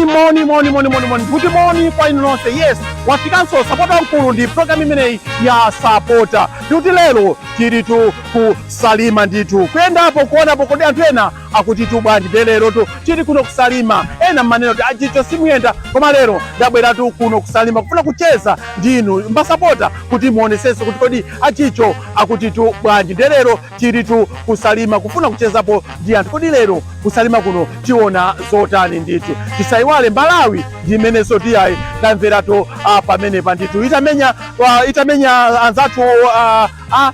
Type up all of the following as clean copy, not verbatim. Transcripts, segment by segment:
Moni, moni, moni, moni, moni, kuti moni kwa inu nonse. Yes, wafikanso Sapota Wamkulu ndi programu imeneyi ya Sapota. Ndikuti lero tilitu ku Salima ndithu, kuyendapo kuonapo kodi anthu ena akutitu bwanji. Nde lerotu tili kuno ku Salima. Ena mmanena kuti achicho simuyenda, koma lero ndabweratu kuno ku Salima kufuna kucheza ndinu masapota kuti muonesenso kuti kodi achicho akutitu bwanji. Nde lero tilitu ku Salima kufuna kuchezapo ndi anthu. Kodi lero ku Salima kuno tiona zotani? Ndithu tisayiwale Malawi ndi imenenso tiyayi tamveratu pamenepa ndithu itamenya anzathu a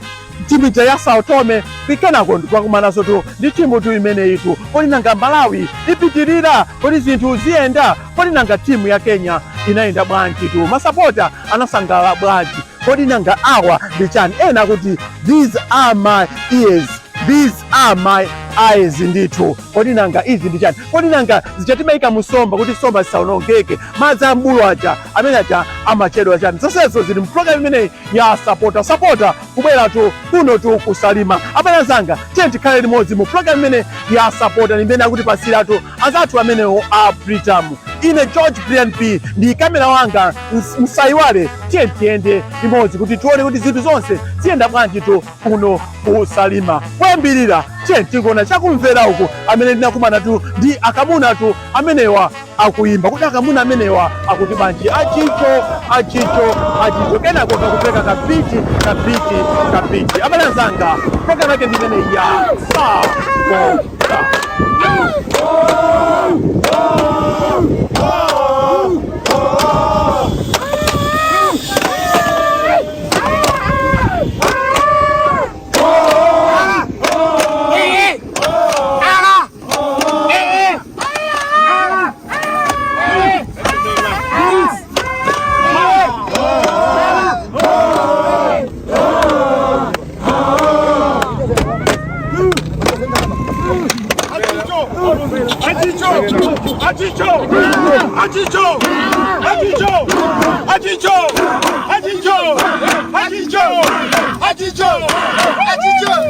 timu ija ya Sao Tome, kenako ndikwakumananso tu ndi timu tu imeneyitu. Kodi nanga Malawi ipitirira? Kodi zinthu ziyenda? Kodi nanga timu ya Kenya inayenda bwanji tu? Masapota anasangalala bwanji? Kodi nanga awa ndi chani? Ena kuti "These are my ears, these are my eyes" ndithu. Kodi nanga izi ndi chani? Kodi nanga zichatimayika musomba kuti somba zisaonongeke, madzi a mbulo aja amene aja amachedwa chani? Zonsezo zili mpulogalamu imeneyi ya Sapota. Sapota kubweratu kuno tu ku Salima. Abale anzanga, tiye tikhale limodzi mu pulogalamu imene ya Sapota imene akuti pasiratu anzathu amenewo a Britam. Ine George Brian P ndi kamera wanga msayiwale. Tiye tiyende limodzi kuti tione kuti zinthu zonse ziyenda bwanji tu kuno ku Salima. Kuyambirira tiye tingoona chakumvera uku amene ndinakumana tu ndi akamuna tu amenewa akuyimba. Kuti akamuna amenewa akuti bwanji? Achicho, achicho, achicho, kenako kakupeka kapiti, kapiti, kapiti. Abale anzanga, program yake ndi imene ya Sapota. Achicho! Achicho! Achicho! Achicho! Achicho! Achicho! Achicho! Achicho! Achicho! Achicho! Achicho!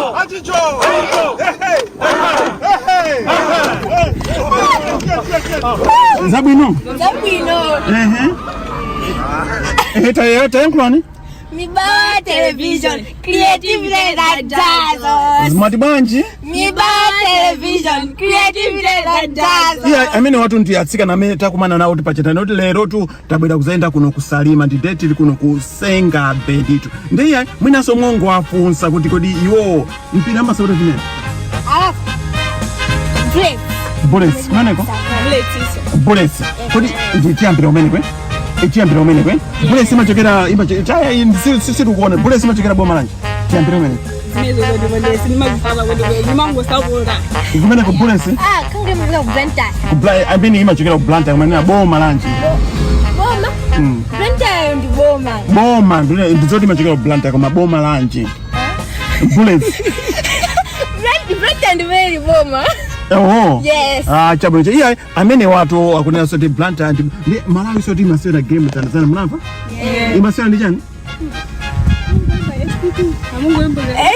Achicho! Zabwino. Zabwino. Ehe. Ehe, tayankhulani. Mibawa Television, creativity that dazzles. Mwati bwanji? Mibawa Television, creativity that dazzles. Iya, amene watu ndi atsikana amene takumana nawo kuti pachetani kuti lero tu tabwera kuzayenda kuno ku Salima, ndi date tili kuno ku Senga Bay ndithu. Ndiye mwinanso mwongo afunsa kuti kodi iwo mpira amasewera chimene? Alafu. Great. Bullets kumeneko? Bullets. Kodi ndi tiyambira kumeneko? Tiyambira kumeneko? Bullets imachokera chaya sitikuona. Bullets imachokera boma lanji? Tiyambira kumeneko. Kumeneko Bullets. Ah, kange mvula ku Blantyre. I mean imachokera ku Blantyre, kumanena boma lanji? Boma? Blantyre ndi boma. Boma ndizoti imachokera ku Blantyre, koma boma lanji? Bullets. Blantyre ndi very boma. Oho. Yes. Ah, chabwino. Iya, amene watu akunena soti Blantyre ndi Malawi soti imasewera game tanzania, munamva? Imasewera ndi chani?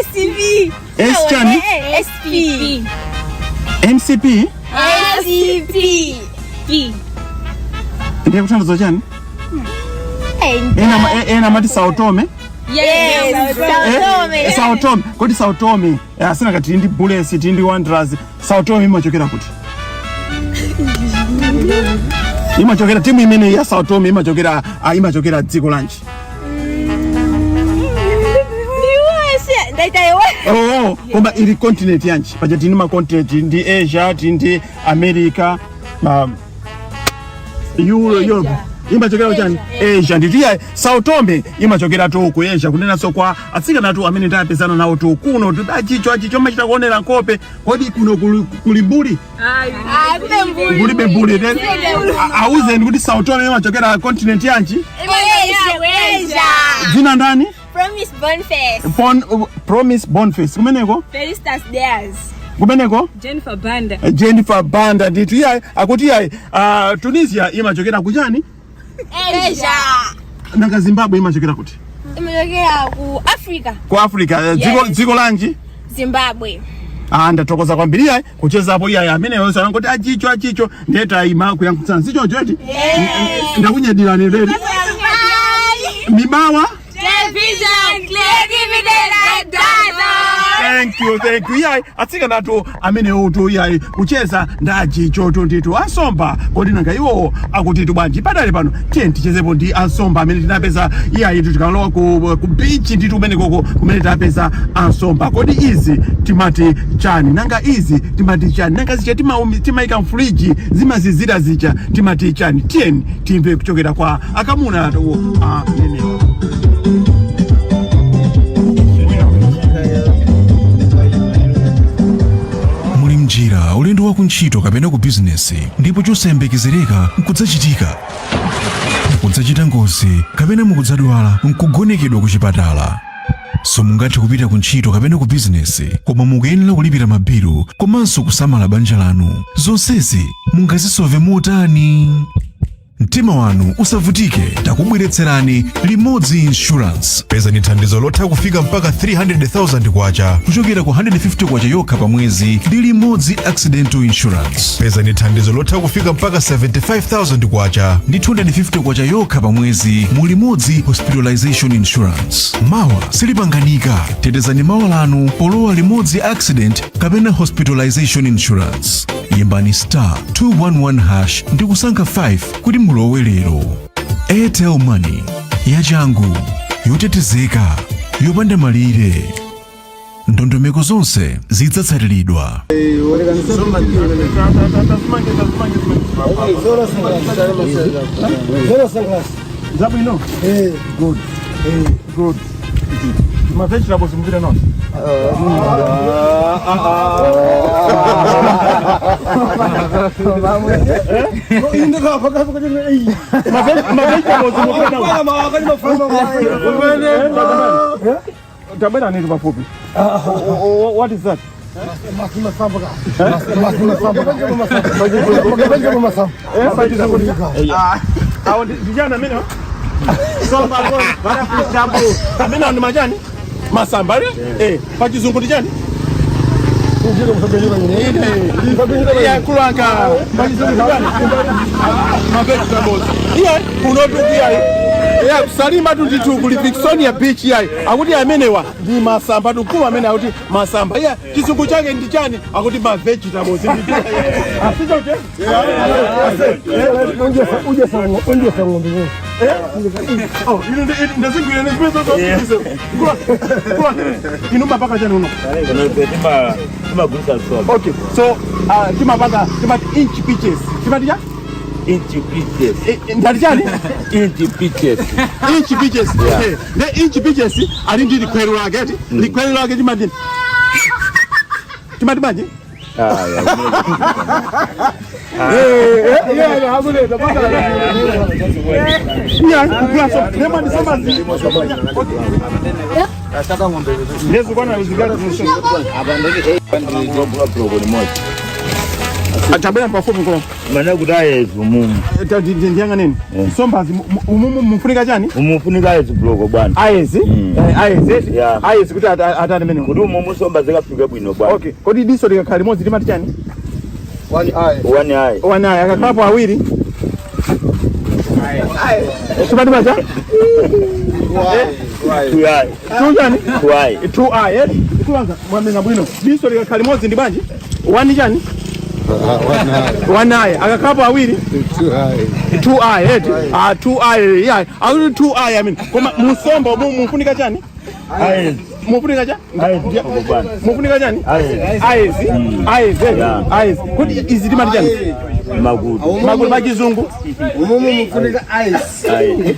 SCV. S chani? SP. MCP. SCP. Ndiye kuthandiza chani? Ena amati Sao Tome. Yes. Sao Tome. Sao Tome. Kodi Sao Tome, asinaka tili ndi Bullets, tili ndi Wanderers. Sao Tome imachokera kuti? Imachokera timu imene ya Sao Tome imachokera dziko lanji? Oh, koma ili continent yanji? Paja tili ndi ma continent, ndi Asia, tili ndi America, Europe. Imachokera kuchani? Asia ndithu. Iyayi, Sao Tome imachokera tu ku Asia. Kunenanso kwa atsikanatu amene ndapezana nawo tu kuno tu, achicho achicho machita kuonera nkhope. Kodi kuno kuli mbuli? Ah, kube mbuli. Kulibe mbuli te. Auzeni kuti Sao Tome imachokera continent yanji? Asia. Asia. Dzina ndani? Promise Boniface. Promise Boniface. Kumeneko? Felistas Diaz. Kumeneko? Jennifer Banda. Jennifer Banda ndithu. Iyayi, akuti iyayi, Tunisia imachokera kuchani? Asia. Nanga Zimbabwe imachokera kuti? Imachokera ku Africa. Ku Africa. Dziko Yes. Dziko lanji? Zimbabwe. Ah, ndathokoza kwambiri iyayi kuchezapo. Iyayi, ameneyo sanangoti achicho achicho, ndiye tayima kuyankhulitsana sichocho eti? Yes. Ndakunyadirani lero. Bye. Mibawa Television, creativity like data. Thank you, thank you. Iyayi, atsikanatu amenewotu, iyayi, kucheza ndachichotu ndithu. Ansomba, kodi nanga iwowo akutitu bwanji? Padali pano tiye tichezepo ndi ansomba amene tinapeza. Iyayi, tikalowa ku beach ndithu, kumene koko kumene tapeza ansomba. Kodi izi timati chani? Nanga izi timati chani? Nanga zija timayika mfriji zimazizira zija timati chani? Tiyeni timve kuchokera kwa akamuna atu amenewa. Muli mnjira ulendo wa kuntchito kapena ku bizinesi, ndipo chosayembekezereka nkudzachitika. Mukudzachita ngozi kapena mukudzadwala nkugonekedwa ku chipatala. Simungathe kupita ku ntchito kapena ku bizinesi, koma mukuyenera kulipira mabilu komanso kusamala banja lanu. Zonsezi mungazisove motani? Mtima wanu usavutike. Takubweretserani Limodzi Insurance. Pezani thandizo lotha kufika mpaka 300,000 kwacha kuchokera ku 150 kwacha yokha pa mwezi ndi Limodzi Accidental Insurance. Pezani thandizo lotha kufika mpaka 75,000 kwacha ndi 250 kwacha yokha pa mwezi mu Limodzi Hospitalization Insurance. Mawa silipanganika. Tetezani mawa lanu polowa Limodzi Accident kapena Hospitalization Insurance. Yimbani star 211 hash ndi kusankha 5 kuti mulowe lero. Airtel Money, yachangu, yotetezeka, yopanda malire. Ndondomeko zonse zidzatsatiridwa. Zabwino. Good, good. Ma vegetables mupita nonse. Ma vegetables mupita nonse. Tabwera nini pafupi. What is that? Awo ndijana amene amene ndi machani? Masamba ali pachizungu ndi chani? Kulanga pachizungu ndi chani? Ma vegetables. Iye kunotu iyayi, ya kusalima tu ndithu kuli Victoria Beach. Iyayi, akuti amenewa ndi masamba tukulu amene akuti masamba. Iya, chizungu chake ndi chani? Akuti ma vegetables ndithu. Asichoche. Oh, ino ndazingwira nezimene. Kula inu mapaka chani uno? Timagulisa nsomba. Okay, so timapaka timati inch peaches. Timati cha Inch peaches. Ndati chani? Inch peaches. Inch peaches. Ne inch peaches ali ndi likhwelo lake ati likhwelo lake timati banje. Ah, yeah. Iya, kukula so nema ndisoma. Ndezikwana zigati. Tabera pafupi ko. Mana kuti ayezi umumu. Ndiyanga nini sombazi umumu mufunika chani? Umufunika ayezi buloko bwana. Ayezi. Ayezi. Yeah. Ayezi kuti atani mene? Kuti umumu somba zikafika bwino bwana. Okay, kodi diso likakhala limodzi limati chani? One eye. Wanayi akakhalapo awiri timati macha? Two eye. Two chani? Two eye. Two eye eh kulanza mwamena bwino. Diso likakhala limodzi ndi bwanji? One chani? One eye. Akakhalapo awiri? Two eye eh ah, two eye. Yeah, akuti two eye. I mean, koma musomba umu mufunika chani? Ayezi. Mufunika cha Ayezi buloko bwana. Mufunika chani? Ayezi. Ayezi, ayezi. Yeah. Ayezi. Kodi izi timati chani? Makutu. Makutu pachizungu. Umumu mufunika ice. Aye.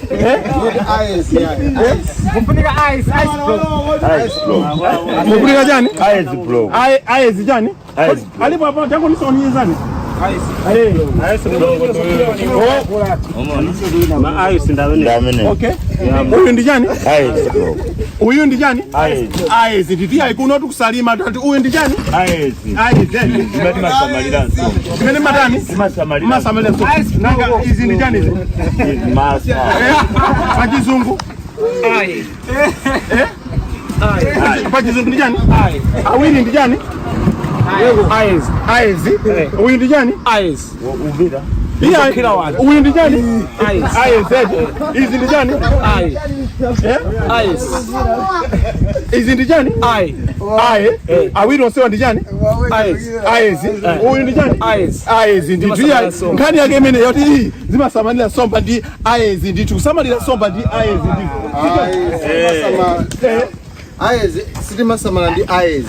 Ice, yeah. Mufunika ice, ice block. Ice block. Mufunika chani? Ice block. Ice chani? Ice block. Alipo apo tangu nisonyezani. Ndamene. Okay. Uyu ndi chani? Ice block. Uyu ndi chani? Ice. Ice nditi ayi kuno tikusalima tati uyu ndi chani? Ice. Ice. Zimene masamalira nsomba. Zimene matani? Masamalira. Masamalira nsomba. Nanga izi ndi chani izi? Masa. Eh? Pachizungu. Eh? Pachizungu ndi chani? Awiri ndi chani? Ice. Ice. Uyu ndi chani? Ice. Uvira. Iya. Uyu ndi chani? Ice. Ice. Izi ndi chani? Ice. Eh? Ice. Izi ndi chani? Ice. Aye. Awiri onsewa ndi chani? Ice. Ice. Uyu ndi chani? Ice. Ice ndithu iya nkhani yake imene yoti iyi zimasamalira nsomba ndi ice ndithu kusamalira nsomba ndi ice ndithu. Ice, sitimasamala ndi ice.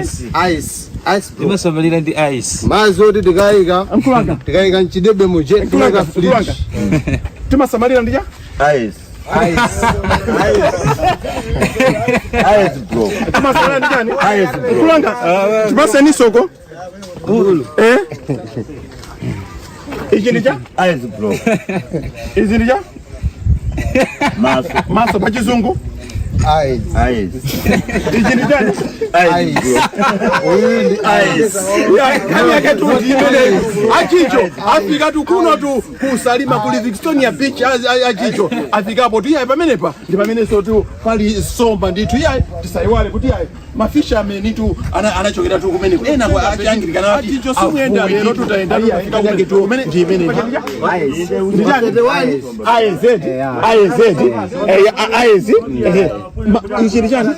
Ice. Ice. Ice block. Timasamalira ndi ice. Madzi oti tikayika Mkulanga. tikayika mchidebe muje Mkulanga. timayika fridge. Mkulanga. Timasamalira ndi cha? Ice. Ice block. Timasamalira ndi chani? Ice block. Mkulanga. Timaseni soko. Eh? Ichi ndi cha? Ice block. Izi ndi cha? Maso. Maso pachizungu. Ice. Ice. Ichi ndi chani? Ice block. Uyu ndi ice. Ya, nkhani yake tu ndi imeneyo. Achicho afika tu kuno tu kusalima ku Livingstonia Beach achicho afikapo tu iyayi pamenepa ndi pamenenso tu pali nsomba ndithu iyayi tisayiwale kuti iyayi mafishermen tu anachokera tu kumeneko ena kwa achiangirikana achicho simuyenda lero tutaenda tafika yake tu kumene ndi imene ndi chani AZ AZ AZ ichi ndi chani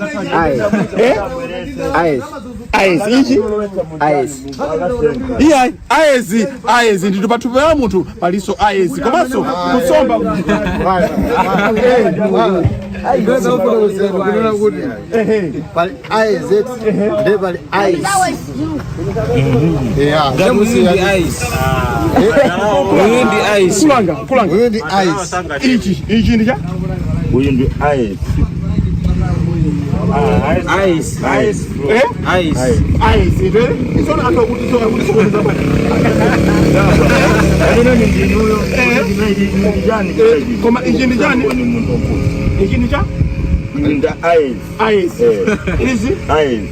eh Ice. AZ ichi Ice. iya ayezi ayezi ndithu pathupi pa munthu palinso ayezi komanso kusomba Kunena kuti pali ice ndi pali ice. Yeah. Ngati uyu ndi ice. Uyu ndi ice. kulanga kulanga Uyu ndi ice. ichi ichi ndi cha Uyu ndi ice. Ice. Ice. eh Ice. ayezi ndere isona anthu akuti so akuti sokoneza bwana Amene ni ndinuyo. Ndi chani? Koma ichi ndi chani? Ichi ndi cha Ndi ice. ayezi izi Ice.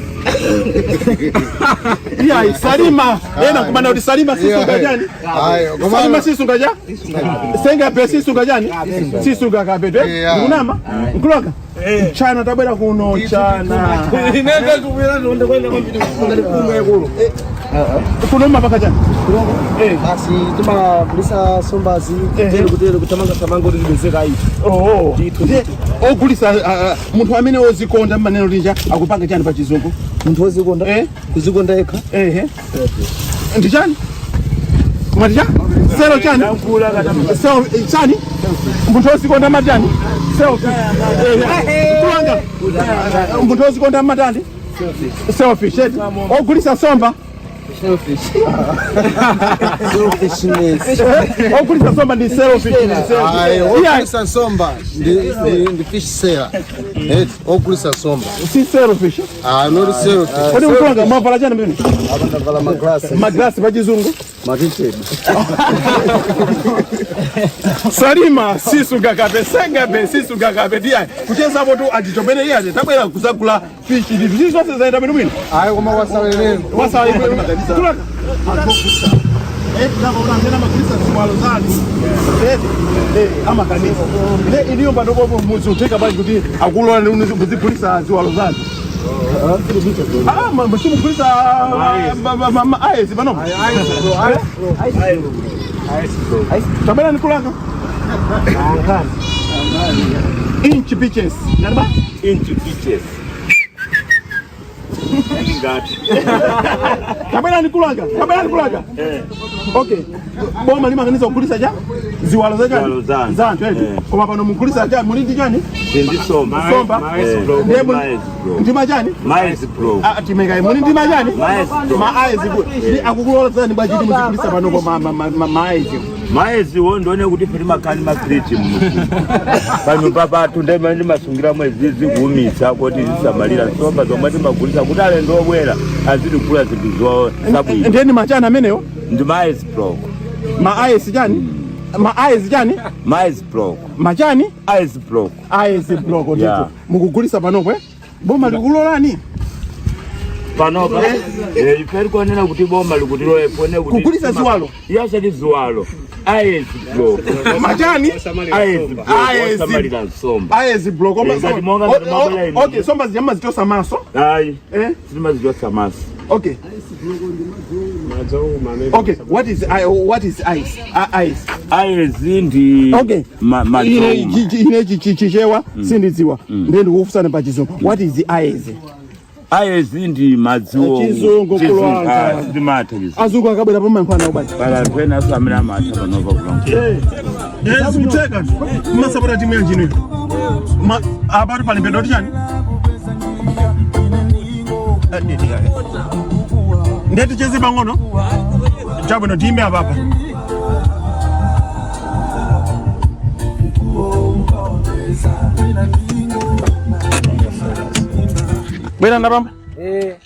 iya salima ena kumana kuti salima sisunga chani Ayo, koma salima sisunga cha senga pe sisunga chani sisunga kapete Yeah. ndikunama nkulanga mchana tabwera kuno mchana kuno mapaka chani Basi timagulisa nsombazi kutero kutero kutamanga tamanga kuti tibezeka ife. Oh. Ndiye, ogulisa munthu amene wozikonda mmaneno linja akupanga chani pa chizungu Munthu wozikonda Eh? kuzikonda yekha. Ehe. Ndi chani mwati cha selo chani selo chani munthu wozikonda matani selfish kulanga munthu wozikonda matani selfish eti ogulisa somba Selfishness. Ogulisa somba ndi selfish. Ayi, Iya, ogulisa nsomba ndi fish seller. Eti, ogulisa nsomba. Si selfish. Ah, not selfish. Kodi mkulanga mwavala chani mene Apandavala maglasi. maglasi pachizungu Matinted. Salima sisunga kape sengape sisunga kape tiyayi kuchezapo tu atichopene iyaje tabwera kuzagula fishi ndi fishi zonse zayenda bwino bwino. Ayi, koma wasaleleni. Wasalkulanga amakanisa ne iliyo panopopo muziutheka bwanji kuti akulola muzigulisa ziwalo zanu simugulisa aezi panopo tabwera nikulanga inch pitches naniba Into pieces. Ngati. Tabwera ndikulanga, tabwera ndikulanga. Okay, boma limaganiza kugulisa cha ziwalo za chani? Ziwalo za anthu. Za anthu eti. Koma pano mugulisa cha, muli ndi chani? Ndisomba. Somba. Ndiye ndi machani? Maize block. Ah, timeka muli ndi machani? Maize block. Ma ice ndi akukulolozani bwaji kuti muzigulisa pano kwa ma ice? Maize wo ndione kuti pali makani mafiriji mmuzi. Panyumba pathu ndema ndimasungira mwezi zikuwumisa kuti zisamalira nsomba zomwe timagulisa kuti alendo obwera azitigula zinthu zabwino. Ndiye ni machani amenewo? Ndi maize block. Ma ice chani? Ma ice chani? Maize block. Machani? Ice block. Ice block ndithu. Yeah. Mukugulisa panopo eh? Boma likulolani? Panopa ife tikuonera kuti boma likutiloye pone kuti Kugulisa ziwalo? Yachati ziwalo. Ice block. Machani? Ice block. Ice. Osamalira nsomba. Ice block. Ngati monga ngati mabwera inu. Okay, somba zijamazichosa maso. Ayi. Eh? Sitimazichosa maso. Okay. Okay, what is ice? Ice. Ice ndi Okay. madzouma. Ine chichewa sindidziwa. Ndiye ndikufunsana pa chizungu. What is ice? Ice ndi madziwo. Chizungu kulwanga. Simatha chizungu. Azungu akabwera pamayankhula nawo bwanji. Pala anthu ena aso amene amatha panopa kulonga. Zikuteka. Masapota timu yanji ino. Ma apatu pali mpendo chani? Ndiye ticheze pang'ono. Chabwino tiyimbe apapa. Bwera ndapamba.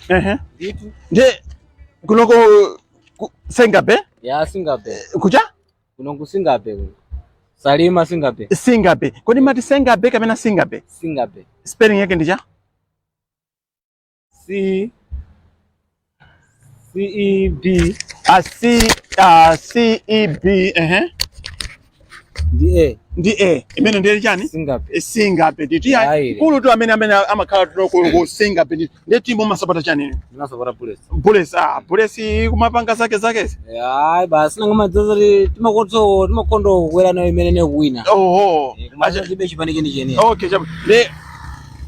Ehe. Ndiye kunoko Sengape? Ya Singape. Kucha? Kuno ku Singape kuno. Salima Singape. Singape. Kodi mati Sengape kapena Singape? Singape. Spelling yake ndi cha? C C E B A C A C E B ehe. D A. Ndi A. Imene ndiye chani? Singape. Singape ndithu. Iya Ayi. kulu tu amene amakhala tuno ku Singape ndithu. Ndiye timu masapota chani? Ndinasapota Bullets. Bullets, Bullets kumapanga zake zake. Ayi basi nangoma dzazati timakoto timakondo kukwera nayo imene ne kuwina. Oho. Kumaza chibe chipanike ndi chene. Okay, chabu. Ndi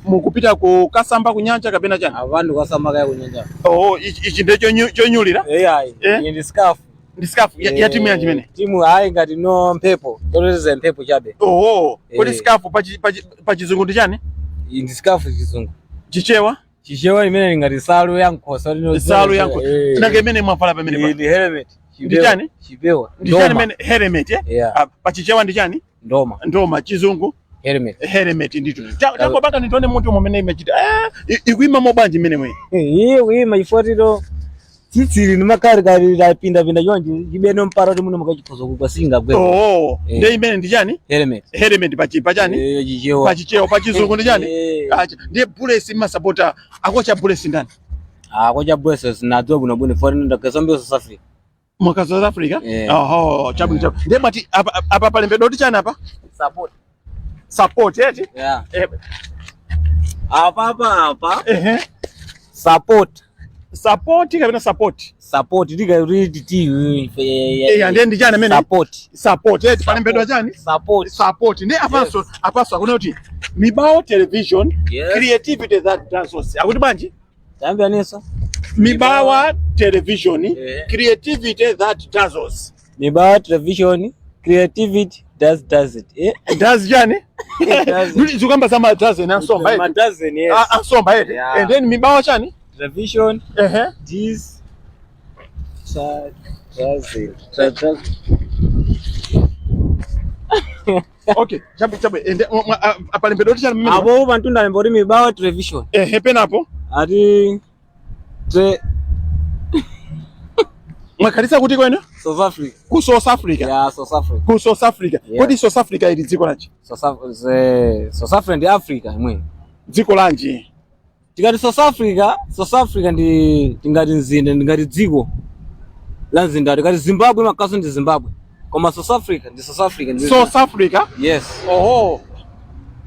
mukupita ku kasamba kunyanja kapena chani? Avandu kasamba kaya kunyanja. Oho, ichi ndiye chonyulira? Eh ayi. Eh? Iyi ndi scarf. Ndi scarf ya timu yanji imene? Timu ayi ngati no mphepo. Yoteteza mphepo chabe. Oho, kodi Eh. scarf pa chizungu ndi chani? Iyi ndi scarf chizungu. Chichewa? Chichewa imene ngati salu ya nkhosa lino. Salu ya nkhosa. Nanga imene mwavala pamene pa? Ndi helmet. Ndi chani? Chipewa. Ndi chani imene helmet eh? Yeah. Pa chichewa ndi chani? Ndoma. Ndoma chizungu. Helmet. Helmet ndithu. Changopanga nditone munthu mumene imachita. Ikuima mobwanji imene mwe. Iye kuima chifotiro. Tsitsili ndi makali lapinda pinda chonchi chibene mpara kuti muno mukachikhoza kugwa singagwe. Oh, ndiye imene ndi chani? Helmet. Helmet pa chani? Chichewa. Pa chichewa, pa chizungu ndi chani? Ndiye Bullets masapota akocha Bullets ndani? Akocha Bullets sinadziwa bwino bwino foti ndakasambira South Africa. Mwaka South Africa? Oho, chabu chabu. Ndiye mati apa palembedwa kuti chani apa? Support. Support eti? Yeah. Apa apa apa. Ehe. Support. Support kapena support? Support ndikati ti Eh, ndiye ndi chani amene? Support. Support eti palembedwa chani? Support. Support. Ndiye apanso apanso akuna kuti Mibawa Television creativity that dazzles. Akuti bwanji? Tambia niso. Mibawa Television creativity that dazzles. Mibawa Television creativity does it. Does chani? Zikamba za madozen ansomba eti. Madozen, yes. Ansomba eti. Yeah. And then Mibawa chani? Television. Ehe. This does it. Okay, chabu chabu. Ende apalembedwa kuti chani mmene? Apo pantunda lemboti Mibawa Television. Ehe, penapo. Ati tre Mwakhalisa kuti kwene? South Africa. Ku South Africa. Yeah, South Africa. Ku South Africa. Yeah. Kodi South Africa ili dziko lanji? South Africa ndi Africa imwe. Dziko lanji? Tikati South Africa, South Africa ndi tingati mzinda, ndingati dziko la mzinda. Tikati Zimbabwe makaso ndi Zimbabwe. Koma South Africa ndi South Africa ndi South Africa? Yes. Oho.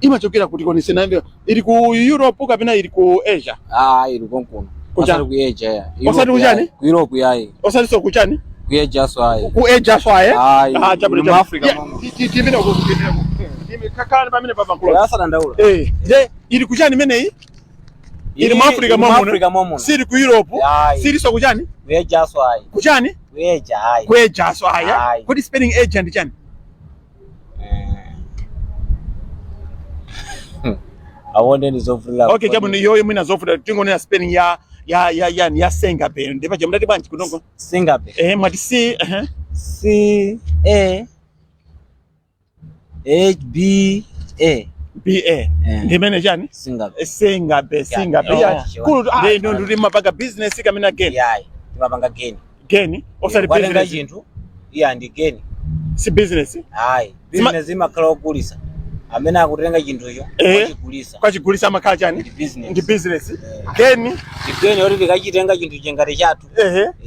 Imachokera kuti koni sinambe ili ku Europe kapena ili ku Asia? Ili konkuno. Kuchani? Osati ku Asia ya. Osati kuchani? Ku Europe yayi. Osati so kuchani? Ku Asia so ayi. Ku Asia so ayi? Ayi. Chabu Ili mu chabu. Africa Yeah, mongo. timene uko timene uko. Timi kakhala pamene papa nkulo. Yasa dandaula. Je, ili kuchani imeneyi? Ili mu Africa Ili mu mwamuno. Africa mwamuno. Sili ku Europe. Ayi. Siliso kuchani? Ku Asia ayi. Kuchani? Ku Asia ayi. Ku Asia so aya. Ayi. Kodi spelling Asia ndi chani? Awonde ndizovulira. Okay, chabwino, iyoyo mwina zovuta, tingonena spelling ya Sengape. Ndipaja mudati bwanji kunoko? Singape. Mwati C C A H B A. B A. Ndimene chani? Singape. Sengape, Singape. Yeah, Yeah. yeah. Kulu ndi ndo ndiri mapanga business kamena gain. Yayi, timapanga geni. Gain osati Watenga business. chinthu, iya ndi geni. Si business. Ayi, business imakhala ogulisa. Amene akutenga chinthucho, wachigulisa. Kwachigulisa amakhala chani? Ndi business. Ndi business. Gain Ndi geni oti tikachitenga chinthu chengati chathu.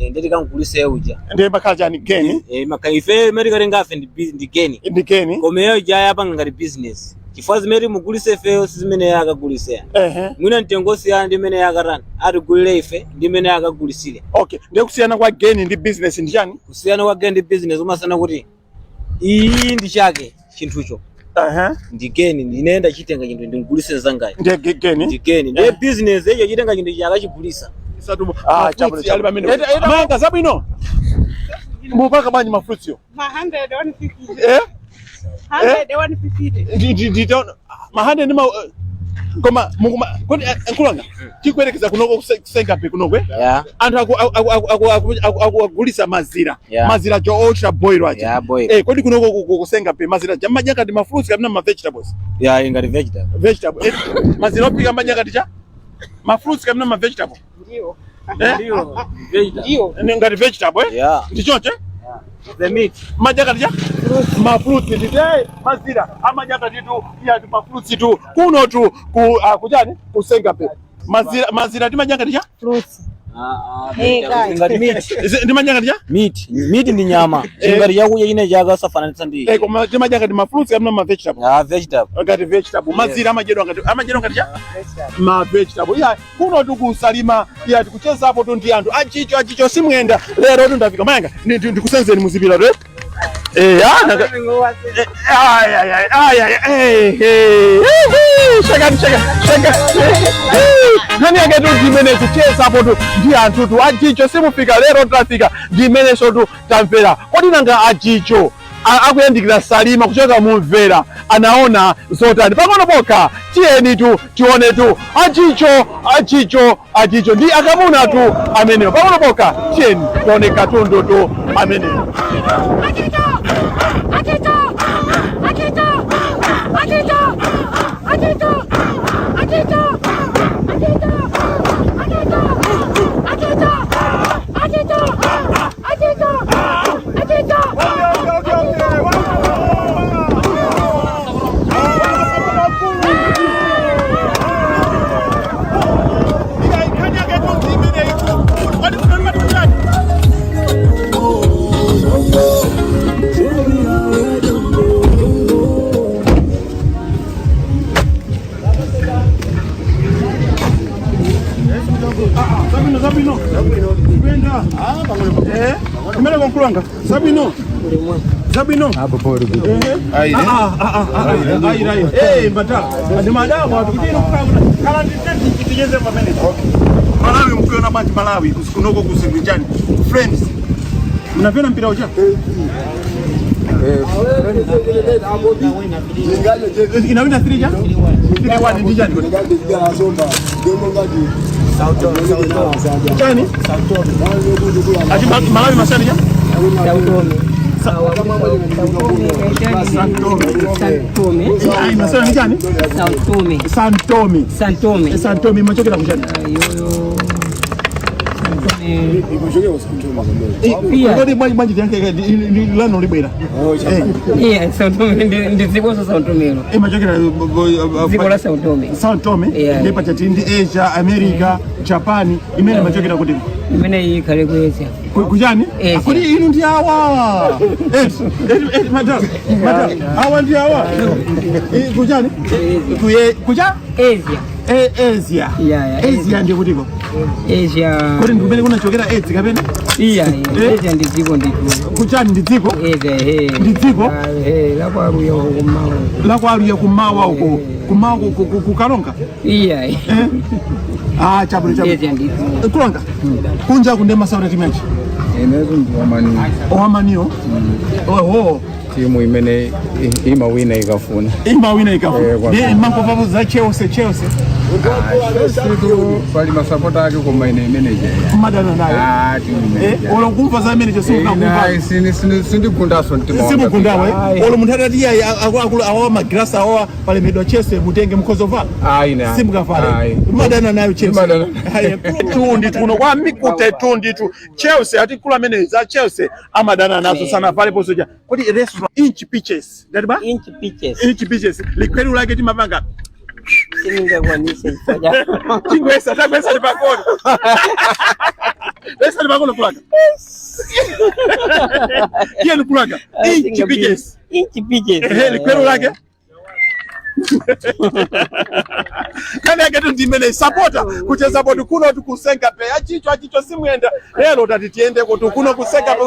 Ndi tikangulise uja. Ndi makhala chani gain? Makhala ife imene tikatenga afe ndi geni. Ndi geni. Koma iyo ija yapanga ngati business. Chifukwa zimene timugulise ifeyo si zimene iye akagulisira. Mwina mtengo osiyana ndi imene iye akatani. Atigulire ife ndi imene iye akagulisire. Okay, ndiye kusiyana kwa geni ndi business ndi chani? Kusiyana kwa geni ndi business umasiyana kuti iyi ndi chake chinthucho. Ndi geni, ine ndachitenga chinthu ndimugulise zangayi. Ndiye geni. Ndi geni. Ndiye business icho chitenga chinthu chake akachigulisa. Ah, chabwino, chabwino. Manga zabwino. Mupaka bwanji ma fruits yo? Ma 100 150. Eh? 100 150. Ndi ma 100 ndi ma koma mukuma kodi nkulanga tikuyerekeza kunoko kusengape kunoko eh? Yeah. Anthu akugulisa mazira. Yeah. Mazira jo ultra boil aja. Yeah, boil. Kodi kunoko kusengape mazira ja madya ngati ma fruits kapena ma vegetables? Yeah, ngati vegetable. Vegetable. Mazira ophika madya ngati cha? Ma fruits kapena ma vegetable? Ndio. Ndio. Ndio. Ni ngati vegetable eh? Yeah. Ndi choncho? The meat. Madya ngati cha? Ma fruits ndi mazira amadya ngati tu ya ma fruits tu kuno tu ku kuchani kusengape. Mazira mazira timadya ngati cha? Fruits. Ngati meat. Ndimadya ngati cha? Meat. Meat ndi nyama. Ngati chakudya chine chaka osafananitsa ndi. Koma timadya ngati ma fruits kapena ma vegetable. Ah, vegetable. Ngati vegetable. Mazira amadyedwa ngati amadyedwa ngati cha? Ma vegetable. Ya kuno tu kusalima ya tikuchezapo tu ndi anthu achicho achicho simuyenda lero tu ndafika mayanga ndikusenzeni muzipira tu. Shaka shaka shaka. Nani yake tu ndimene kuchezapo tu ndi anthu tu achicho simufika lero trafika ndimenenso tu tamvera. Kodi nanga achicho akuyandikira Salima kuchoka mumvera anaona zotani pang'ono pokha tiyeni tu tione tu achicho achicho achicho ndi akamuna tu amenewo pang'ono pokha tiyeni tione katundu tu amenewo. Achicho! Achicho! Achicho! Achicho! Achicho! Achicho! Achicho! Achicho! Achicho! Achicho! Achicho! Zabwino zabwino. Kwenda. Kumene konkulanga. Zabwino. Zabwino. Apo pori. Ayi. Ayi ayi. Mbata. Ndi madamu atu kuti ino kukhala khala ndi tenti ticheze pamene. Malawi mkuona bwanji Malawi kunoko kusengejani. Friends. Mnapenda mpira ucha? Inawina 3 ja? 3-1 ndi chani? Chani? Ati Malawi masani ja? Santome. Ai masani ni chani? Santome. Santome. Santome. Santome machokera kuchani? Yoyo. Kodi bwanji bwanji tiyanke lano libwera. Iya, Santome ndi dziko la Santome ilo. Imachokera Dziko la Santome. Santome. Yeah. Ndipo chati ndi Asia, America, Japan, imene imachokera kuti Imene ikhale ku Asia. Kuchani? Asia. Kodi inu ndi awa. Madam, madam. Awa ndi awa. Kuchani? Kuye kucha? Asia. Asia. Yeah, Asia ndiye kutiko? Asia. Kodi ndikumene kunachokera AIDS kapena? Iya, Eh? Asia ndi dziko ndithu. Kuchani ndi dziko? Asia, eh. Ndi dziko? Eh, la kwaluya kumawa. La kwaluya kumawa uko. Kumawa kukalonga? Iya. Eh? Ah, chabwino chabwino. Asia ndi dziko. Kulonga. Kunja kunde masawera timechi. Inezo ndi wamani. Owamaniyo? Oho. Timu imene imawina ikafuna. Imawina ikafuna. Eh, kwa- Ndiye mangovapo za Chelsea Chelsea. Situ pali masapota ake koma ine imeneja. Madana nayo. Ah, timu Eh, imeneja. olo kumva za amene Ina sindigundaso mtima wanga. simugundawe olo munthu atati iyayi akuluakulu awawa magrasi awawa palemedwa Chelsea mutenge mukhozovala Ayi na. simukavale Ayi. madana nayo Chelsea Madana. Ayi, tundi tuno kwa mikute tundi tu Chelsea ati kula amene za Chelsea amadana nazo sana vale posoja kodi restaurant Inch Pitches ndati ba Inch Pitches. Inch Pitches likhweru lake timapanga Sindingakwanise chifukwa chingwesa tagwesa lipakono wesa lipakono kulaka iye likulaka Inch Pitches Inch Pitches. Ehe, likhweru lake kani yake tu ndimene sapota kucheza poti kuno tikusenga pe achicho achicho simuyenda lero tati tiende kuti kuno kusenga pe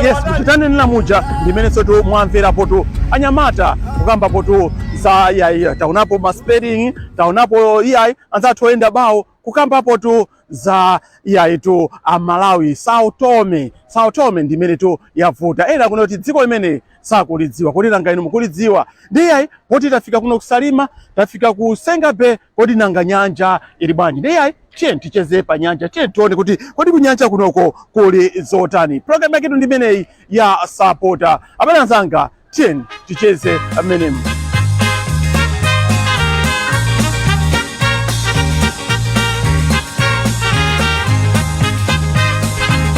yes kuchitanenera muja ndimenenso tu mwamvera potu anyamata kukamba potu za iyayi taonapo ma spelling taonapo iyayi anzathu oyenda bawo kukambapo tu za iyayi tu amalawi Sao Tome. Sao Tome ndimene tu yavuta ena kuno kuti dziko limene sakulidziwa kodi nanga inu mukulidziwa ndi iyayi poti tafika kuno kusalima tafika ku Senga Bay kodi nanga nyanja ili bwanji ndi iyayi tiye ticheze pa nyanja tiye tione kuti kodi kunyanja kunoko kuli zotani program yaketu ndi imeneyi ya sapota abale anzanga tiye ticheze amenemu.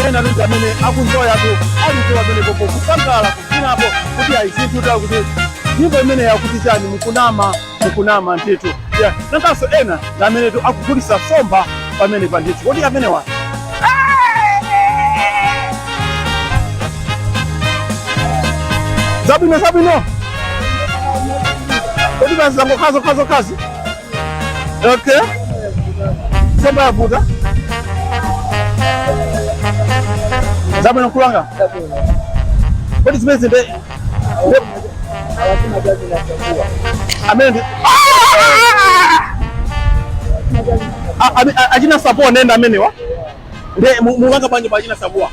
Ena tuti amene akunjoya tu alikuwa amene popo kusangala kufinapo kuti aizinthu ta kuti nyimbo imene yakuti chani mukunama mukunama ndithu yeah. Nankanso ena ndi amene tu akugulisa somba pamene pa ndithu kodi amenewa zabwino zabwino kodi bazango kazo kazo kazi okay somba yavuta zabwino kulanga kodi zimene zinde amene ndi achina sapoa nenda amenewa nde mukanga bwanji pa achina sapoa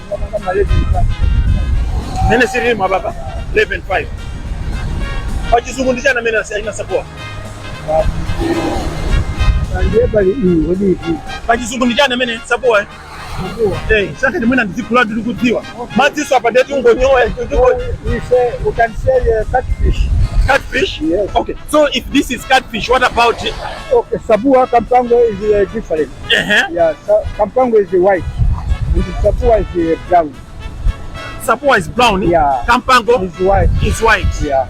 nene sirili mababa 11.5 pa chizungu ndi chani amene achina sapoa pa chizungu ndi chani amene sapoa eh? Eh, saka ndimwena ndizigula ndiri kudziwa madziso apa ndeti ungonyowa. We say, we can say catfish. Catfish. Yes. Okay, so if this is catfish, what about it? Okay, sabua kampango is different. Yeah, kampango is white and sabua is brown. Sapoa is brown. Yeah. Kampango is white. Is white. Yeah.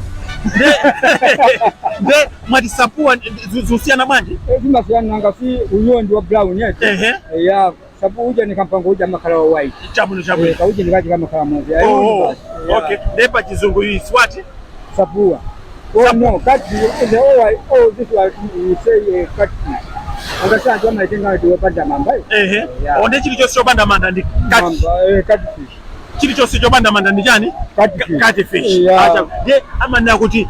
Nde mwati sapoa zusiyana bwanji? Zimasiyana nanga si uyo ndi wa brown yet. Ehe. Yeah, sabu uja ni kampango uja makala wa white. Chabwino chabwino. Eh, kauja ni kaji kama kala moja. Oh, okay. Nde pa chizungu is what? Sabua. Oh no, catfish. The oh, oh this one we say catfish. Angasha anthu amaitenga kuti wopanda mamba. Ehe. Yeah. Onde chilichonse chopanda manda ndi catfish. Mamba, eh, catfish. Chilichonse chopanda manda ndi chani? Catfish. Catfish. Yeah. Acha. Ndiye amanena kuti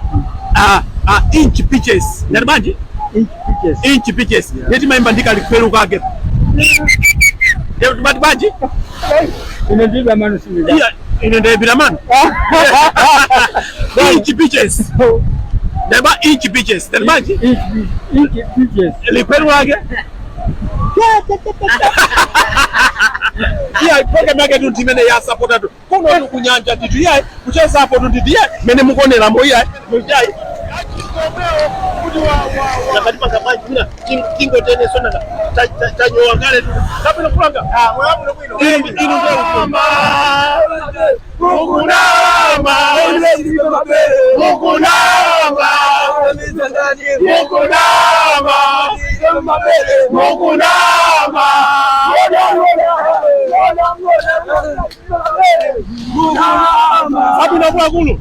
inch pitches. Ndati bwanji? Inch pitches. Inch pitches. Ndiye timayimba ndi kalikhweru kake. Ndiye timati bwanji? Ine ndilibe mano sindida. Iya, ine ndayipira mano. Inch pitches. Ndaba inch pitches. Ndati bwanji? Inch pitches. Likhweru lake. Iya, program yake tu ndimene ya sapota tu kuno tu kunyanja titu iyayi kuchezapo tu nditi iyayi mene mukuoneramo iyayi iyayi nakati panga mina tingoteneso nanga tanyowa kale tu kapino kulanga inu inu mukunama mukunama mukunama mukunama zabwino akuluakulu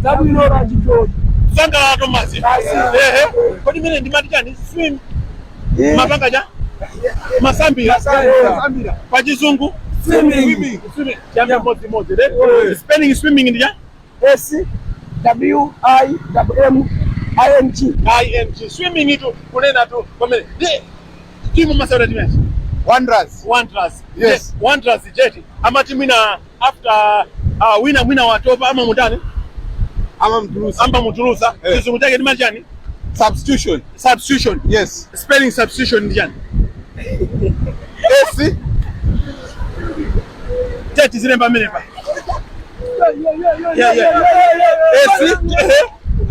Sangalala madzi. Ehe. Kodi mene ndimati chani? Swim. Mapanga cha? Masambira. Pa chizungu? Swimming. Swimming. Chiyambe modzi modzi. Eh? Spelling swimming ndi cha? S W I M I N G. I N G. Swimming itu kunena tu pamene. Ndi timu masewera timu yanji? Wanderers. Wanderers. Yes. Wanderers jet. Amati mwina after wina mwina watopa ama mutani? Amamtulusa. Amamutulusa. Eh. Chizungu chake ndi chani? Substitution. Substitution. Yes. Spelling substitution ndi chani? S Teti zilemba amene pa. Yeah. S Ehe.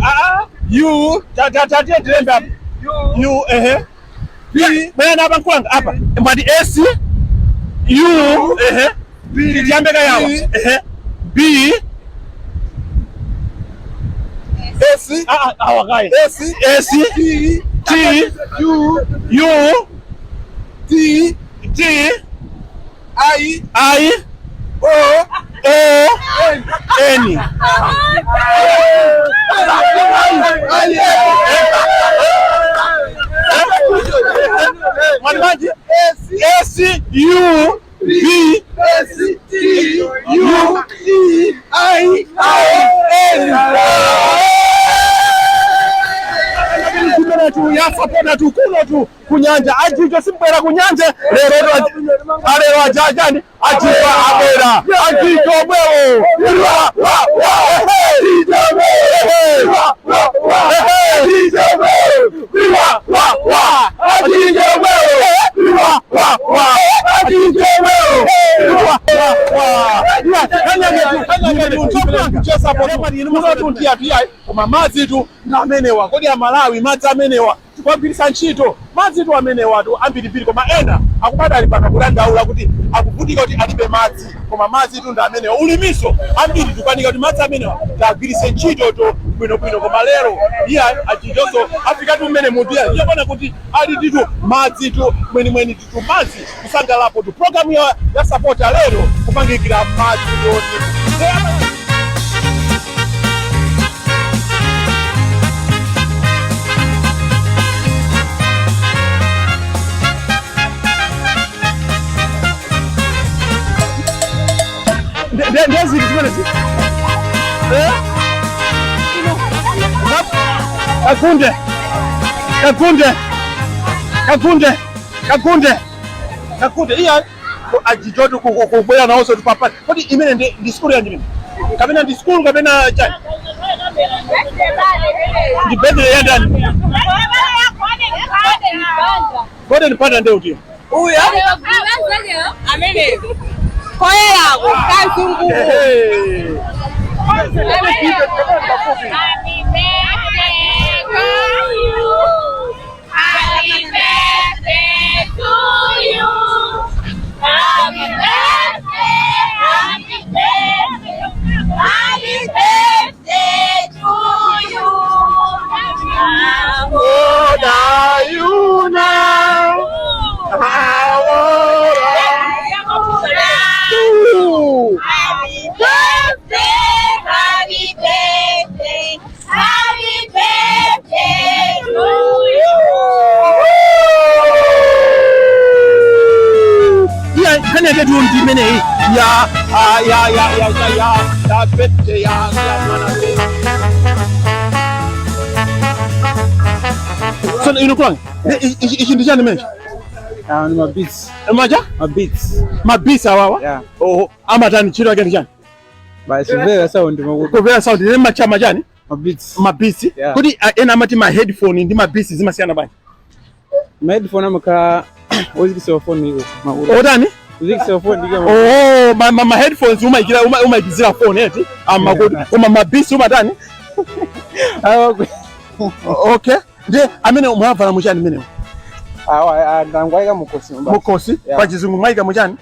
Ah ah. U Ta ta ta tiye tilembe apa. U ehe. P Bwana apa nkulanga apa. Mwati S U ehe. B Tiyambe kayawa. Ehe. B S ah ah awa kaye. S S T T U U T T I I O O N. Mwalimaji S U B S T U T I I N. Tu yasapota tu kuno tu kunyanja ajijo simbwera kunyanja lero alero ajajani ajijo abwera ajijo bwewo wa wa wa wa wa wa wa ajijo bwewo wa wa ajijo bwewo wa wa koma madzi tu ndi amenewa kodi amalawi madzi amenewa tikuwagwiritsa ntchito madzi tu amenewa tu ambirimbiri koma ena akubadali pano kudandaula kuti akuvutika kuti alibe madzi koma madzi tu ndi amenewa ulimiso ambiri tikukanika kuti madzi amenewa tagwiritse ntchito to bwinobwino koma lero iye achichonso afikatu mmene munthu iye ndiyopona kuti ali titu madzi tu mwenimweni titu madzi kusangalapo tu programu ya sapota lero kupangikira madzi yoti ndeziti zimenezi kakunde kakunde kakunde kakunde kakunde iya ajijotu kubwera nawonso tupapati kodi imene ndi sikulu yanji imene kapena ndi sikulu kapena chani ndi birthday ya ndani golden panda nde utiyo Amene. Koyerako kazungu. Happy birthday to you. Happy birthday to you. Happy birthday, happy birthday, happy birthday to you. How old are you now? How old are you? Happy birthday, happy birthday, happy birthday to you. Iya nkhani yake tu ndi imeneyi ya ya ya ya ya ya ya birthday ya ya mwana. So ino kulanga ichi ndi chani mechi? Ni mabeats. Macha? Mabeats. Mabeats awawa? Yeah. Oho, amatani ntchito yake ndi chani? Basi kumvera sound makuti. Kumvera sound ndi machama chani? Mabeats. Mabeats. Yeah. Kuti ena amati ma headphone ndi mabeats zimasiyana bwanji? Ma headphone amakhala ozikisa phone iko. Makuti. Otani? Uzikisa phone ndike. Oh, ma headphones umayikira umayikizira phone eti amakuti koma mabeats umatani? Okay. Ndiye amene mwavala muchani menewo? Awa ndangwaika mukosi. Mukosi? Yeah. Pa chizungu mwayika muchani?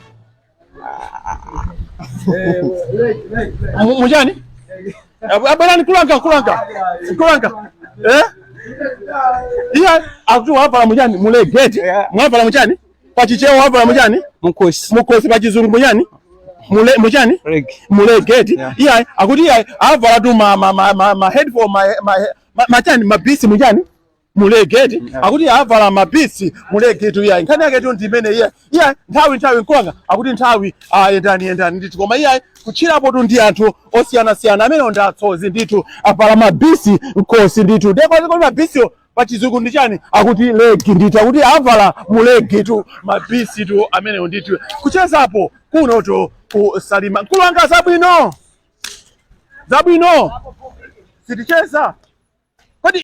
Muchani? Abwerani kulanga kulanga. Kulanga. Eh? Iya akuti wavala muchani mulegeti. Mwavala muchani? Pa chichewa wavala muchani? Mukosi. Mukosi pa chizungu muchani? Mule muchani? Leg. Mulegeti. Yeah. Iya akuti iya avala tu ma headphone ma Machani mabisi muchani mulegeti akuti avala mabisi mulegetu iyayi nkhani yake tu ndi imene iyayi iyayi nthawi nthawi nkulanga akuti nthawi yendani yendani ndithu koma iyayi kutchirapo tu ndi anthu osiyanasiyana amene ndi atsozi ndithu avala mabisi mkhosi ndithu ndiye kodi mabisiwo pachizungu ndi chani akuti leg ndithu akuti avala mulegi tu mabisi tu amenewo ndithu kuchezapo kunoto ku Salima mkulu wanga zabwino zabwino siticheza kodi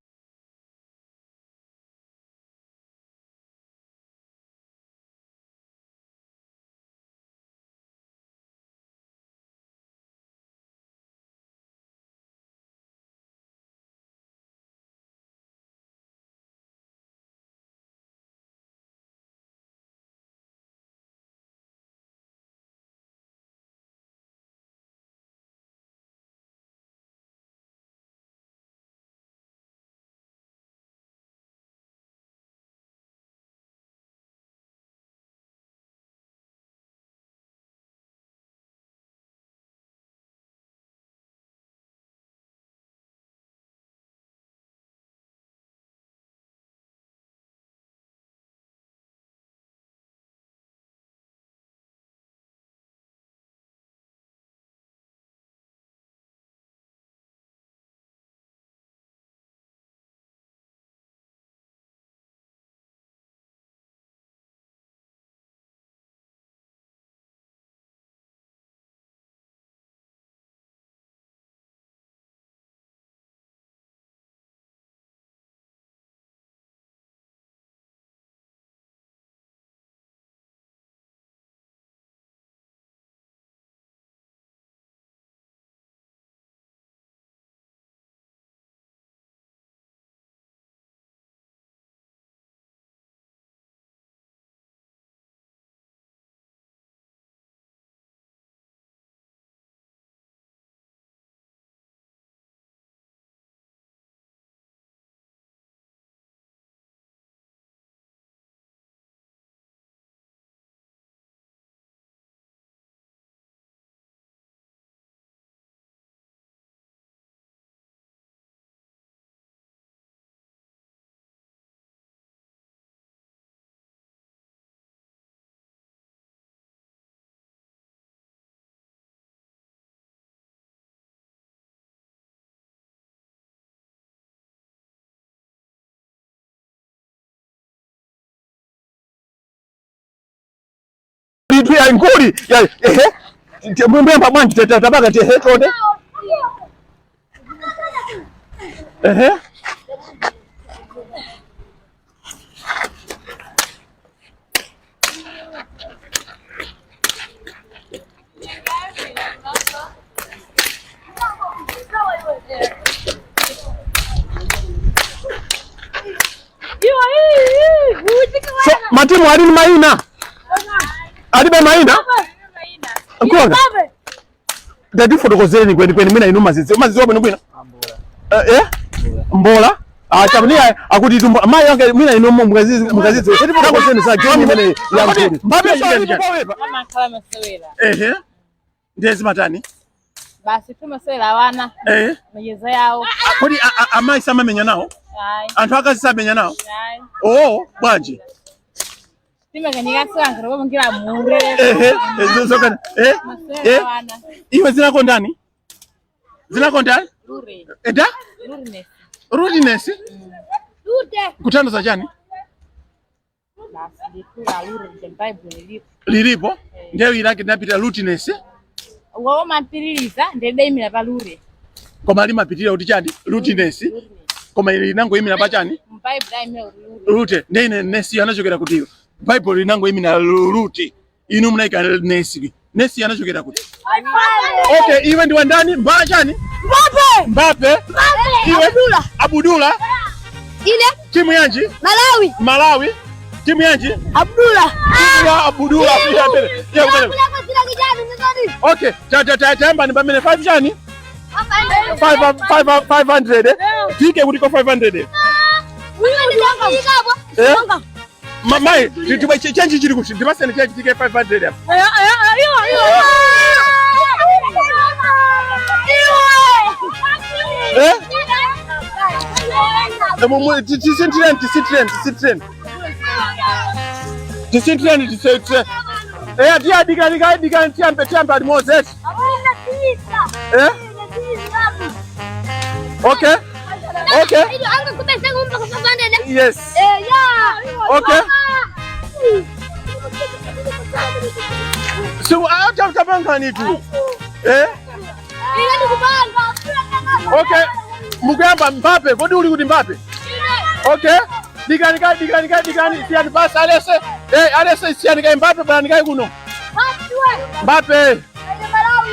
ndithu ya nkuli ya ehe mbemba bwanji tabaka tehe tonde ehe so matimu ali ni maina alibe maina nkulanga tatifotokozereni kweni kweni mina inu mazizi mazizi wabwino bwino eh mbola chabnia akuti tumbo mayi yake mina inu mukazizi mukazizi tatifotokozereni sa game imene ya mkulu mbabe Amakhala masewera. ehe ndiye zimatani Basi tumasewera wana. eh Michezo yao. kodi amayi samamenya nawo Ayi. anthu akazi samenya nawo Ayi. oo bwanji Timaganyika sanga robo ngira mure. ehe zokana eh Masewera wana. iwe zinako ndani zinako ndani Lure. eda Lure. rudiness Lure. kutandaza chani Basi ndikula lure nje Bible ilipo. lilipo ndiyo ilake linapita rudiness Wao mapiririza ndedemira pa lure. koma limapitira kuti chani rudiness koma ili linangoyimira pa chani Bible ayimira lure. rute ndiye ine nesi anachokera kuti iyo bible linangoyimira rute inu munaika nesi nesi anachokera kuti okay iwe ndiwe ndani mbaa chani Mbappe! Mbappe Mbappe! iwe Abdullah! Abdullah Ile timu yanji Malawi! Malawi timu yanji Abdullah! timu ya Abdullah ya mbele ya mbele okay ta ta ta tayamba ni pamene 5 chani 5 5 500 tike kuti ko 500 eh mai chenji chiri kuti ndipaseni chenji tike 500 apa eh Tisinthireni, tisinthireni, tisinthireni, tisinthireni, tisinthireni. Eh, tiya dikani, dikani, dikani, tiyambe, tiyambe limodzi eti. Eh? Okay. Yes. Okay. So, tapangani tu. Eh? Okay. Mukuyamba Mbappe, kodi uli kuti Mbappe? Okay. Dikani kai, dikani kai, dikani, siyani basi alese. Eh, alese siyani kai Mbappe bwana kai kuno. Mbappe.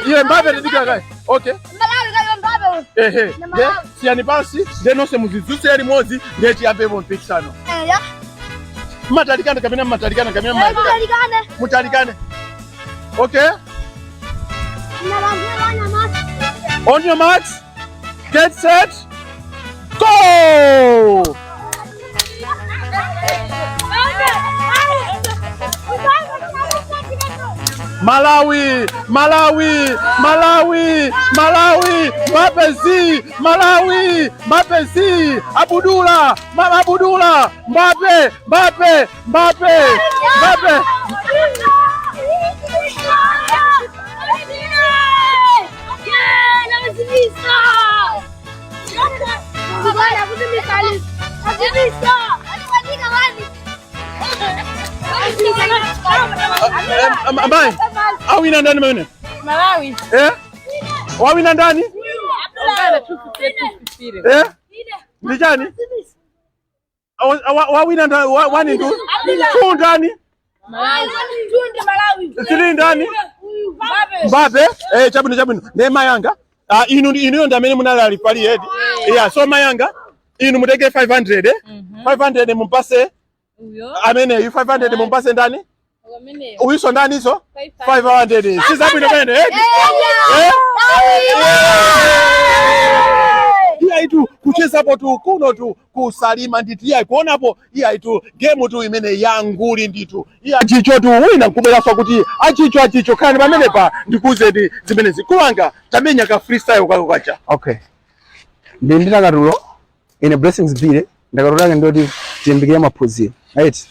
Iye Mbappe dikani kai. Okay. Ehe. Nde siyani basi, nde nonse muzidzutse limodzi, nde tiyambepo mpikisano. Matalikane kapena matalikane kapena matalikane. Mutalikane. Okay. On your marks, get set, go! Malawi, Malawi, Malawi, Malawi, Mbappe Z, Malawi, Mbappe Z, Abudula, Mama Abudula, Mbappe, Mbappe, Mbappe, Mbappe. Amai, awina ndani mene? Malawi. Eh? Wawina ndani? Eh? Ndi chani? Wawina ndani? Wani ndu? Two ndani? Three ndani? Mbappe. Eh, chabwino, chabwino. Ne mayanga. Ah, inu inuyo ndi amene munali ali pali edi. Yeah, so mayanga inu mutenge 500, eh? 500 mumpase ameneyu, 500 mumpase ndani? Uyuso ndani iso? 500. Sizabwino pene, eh? Eh? Iya itu kuchezapo tu kuno tu kusalima ndithu, iya kuonapo, iya itu game tu imene yanguli ndithu. Iya chicho tu wina nkubweranso kuti achicho, achicho khani pamenepa ndikuwuzeni zimenezi kuwanga tamenya ka freestyle kako kacha. Okay, ndi ndakatulo ine Blessings Bile. Ndakatulo yake ndoti tilimbikire maphunziro, right?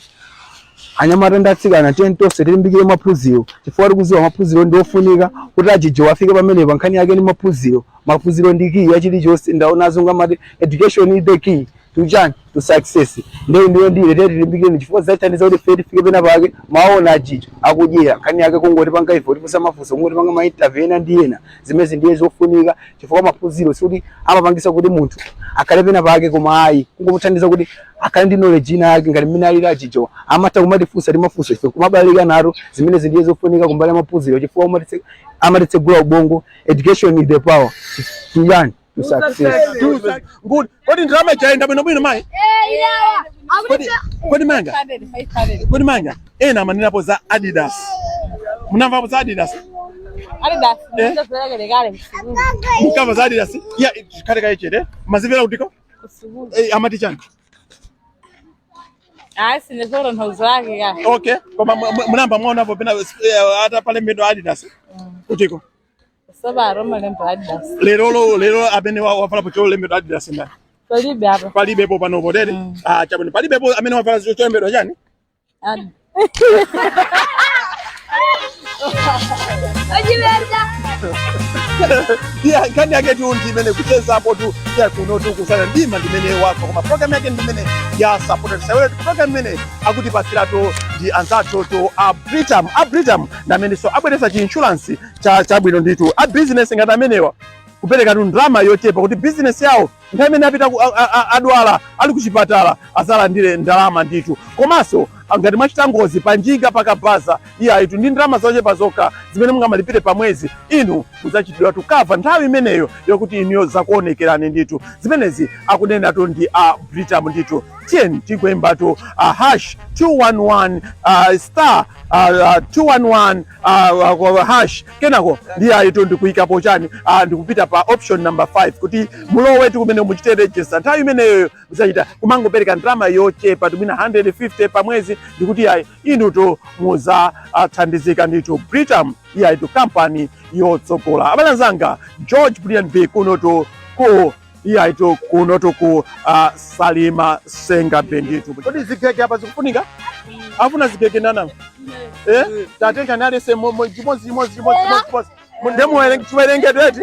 Anyamata ndi atsikana, tiye tonse tilimbikire maphunziro chifukwa tikudziwa maphunziro ndi ofunika kuti ajijo afike pamenepa. Nkhani yake ndi maphunziro. Maphunziro ndi key ya chilichonse. Ndaona azungu amati education is the key to chani, to success. Ndiyo ndiyo ndile tiye tilimbikire chifukwa zathandiza kuti ife tifike pena pake. Maona ajijo akudyera, nkhani yake kungoti panga ife tifunsa mafunso, kungoti panga ma interview ena ndi ena. Zimezi ndiye zofunika chifukwa maphunziro sikuti amapangisa kuti munthu akhale pena pake, koma ayi, kungomuthandiza kuti akhale ndi knowledge ina yake ngati mmene alili ajijo, amatha kumatifunsa ndi mafunso ife kumabalika nato. Zimene ndiye zofunika kumbali ya maphunziro chifukwa amatitsegula ubongo. Education is the power to yani, to success. Good. Kodi ndalama ichaenda bwino bwino mayi? Kodi kodi manga? Kodi manga? Ena amanenapo za Adidas. Munamvapo za Adidas? Adidas. Eh? Ndazalekale msukulu. Mukamva za Adidas? Ya kale kaichere. Mazimvera kutiko? Kusukulu. Eh, amati chani? Hayi, sinezoro nthawi zake ka. Okay. Koma munamba mwaonapo pena ata pale mbendo Adidas. Kutiko? Sabaro malemba Adidas. Lero lo lero amene wavalapo cholembedwa Adidas ndani? Palibe apa. Palibepo panopo tete. Ah, chabwino. Palibepo amene wavala cholembedwa chani? Adi. Iya, nkhani yake tu ndi imene kuchezapo tu ya kuno tu kusana ndima ndimene wako, koma program yake ndimene ya Sapota. Tisawere program imene akutipasiratu ndi anzathu tu a Britam. A Britam ndamenenso abweretsa chi insurance cha chabwino ndithu a business ngati amenewa, kupereka tu ndalama yochepa kuti business yawo nthawi imene apita adwala ali kuchipatala azalandire ndalama ndithu. Komanso ngati mwachita ngozi panjinga, pakabaza, iya itu ndi ndalama zochepa zokha zimene mungamalipire pa mwezi, inu mudzachitidwa tu cover nthawi imeneyo yokuti inuyo zakuonekerani ndithu. Zimenezi akunenatu ndi a Britam ndithu. Tiyeni tingoyimbatu hash 211 star 211 hash, kenako ndi ayitu ndikuyikapo chani, ndikupita pa option number 5 kuti mulowetu kumene muchite register. Nthawi imeneyo muzachita kumangopereka ndalama yochepa tumina 150 pa mwezi, ndikuti ayi inutu muzathandizika ndithu. Britam iyayitu kampani yotsogola. Abale anzanga, George Brian B kunotu ku Iyayitu kunotu ku Salima Senga Bay ndithu. Kodi zigege apa zikufunika? Afuna zigege nana? Eh? Tatenga nalese chimodzi chimodzi chimodzi chimodzi chimodzi. Ndemuwerenge chiwerengedwe eti?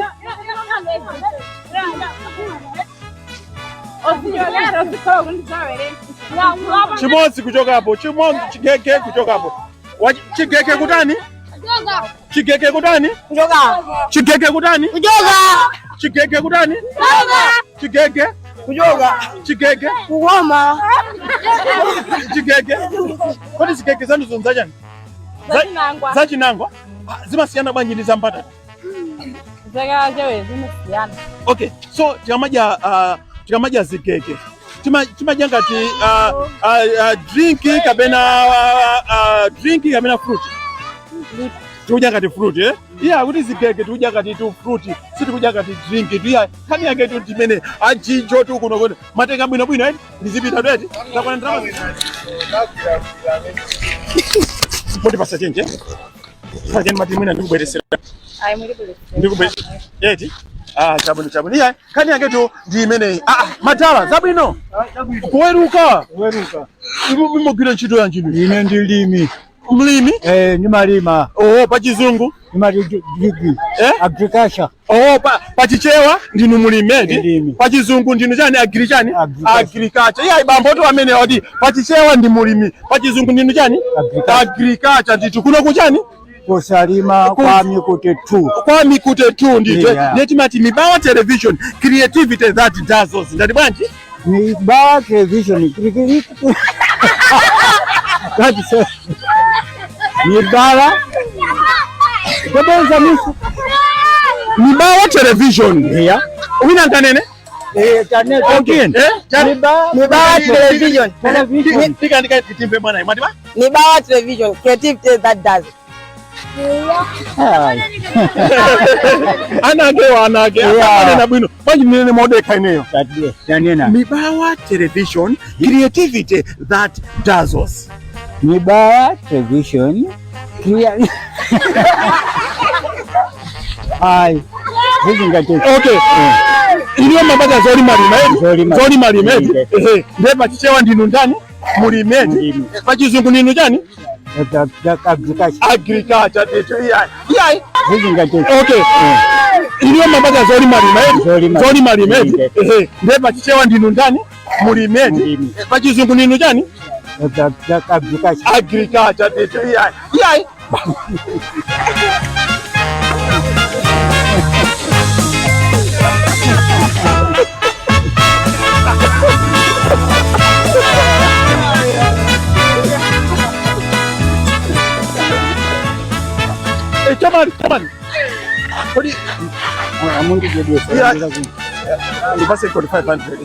Chimodzi kuchokapo, chimodzi chigege kuchokapo. Chigege kutani? Chigege kutani? Kuchoka. Chigege kutani? Kuchoka. Chigege kutani? Kuchoka. Chigege? Kuchoka. Chigege? Kukoma. Chigege? Kodi zigege zanu zonzachani? Zachinangwa. Zachinangwa? Ah, zimasiyana bwanji ndi zambatata? Zakachewe zimasiyana. Okay, so tikamadya tikamadya zigege timadya ngati drink kapena drink kapena fruit. Tikudya ngati fruit, eh? Iya, kuti zigege tikudya ngati tu fruit, sitikudya ngati drink tu. Iya, nkhani yake tu ndimene ajijo tu kuno kuti matenga bwino bwino, eh? Ndizipita tu eti takwana ndalama mutipasa change, eh? Pacheni mati mwina ndikubweresera. Ayi, mulibwere. Ndikubwere eti. Ah, chabwino chabwino. Iya, nkhani yake tu ndi imeneyi. Ah, madala zabwino kuweruka. Kuweruka. Imogwira ntchito yanji inu? Ine ndilimi. Mlimi? Eh, ndimalima. Oh, pa chizungu? Ndimati digi. Eh? Agriculture. Oh, pa Chichewa ndinu mulimi eti? Ndilimi. Pa chizungu ndinu chani? Agri chani? Agriculture. Agriculture. Iya, bambo tu amene wati pa Chichewa ndi mulimi, pa chizungu ndinu chani? Agriculture. Agriculture ndithu. Kuno kuchani? Kusalima kwa Mikute 2. Kwa Mikute 2 ndithu. Yeah. Ndiye timati Mibawa Television, creativity that dazzles. Ndati bwanji? Mibawa Television. That is Mibawa. Tebeza nusu. Mibawa Television. Yeah. Wina nkanene? Eh, tane Okay. Eh? Mibawa Mibawa Television. Television. Tika ndika timpe mwana mwati ba? Mibawa Television, creativity that does. Hai. Anake wa anake. Yeah. Anena bwino. Bwanji nene modeka ineyo. Tanena. Mibawa Television, creativity that dazzles. Mibawa Television. Clear. Hai. Zingati. Okay. Iliyo mabaka zolima lima eti? Zolima. Zolima lima eti? Lima. Ehe. Ndiye pachichewa ndinu ndani? Mulimi eti? Mulimi. Pachizungu ndinu chani? Agriculture. Agriculture ndithu. Iyayi. Iyayi. Zingati. Okay. Iliyo mabaka zolima lima eti? Zolima. Zolima lima eti? Lima. Ehe. Ndiye pachichewa ndinu ndani? Mulimi eti? Mulimi. Pachizungu ndinu chani? Agriculture. Agriculture ndithu. Iyayi. Iyayi. Eh, chamani, chamani. Kodi Amundi jedwesa. Yeah. Ndipase kodi 500.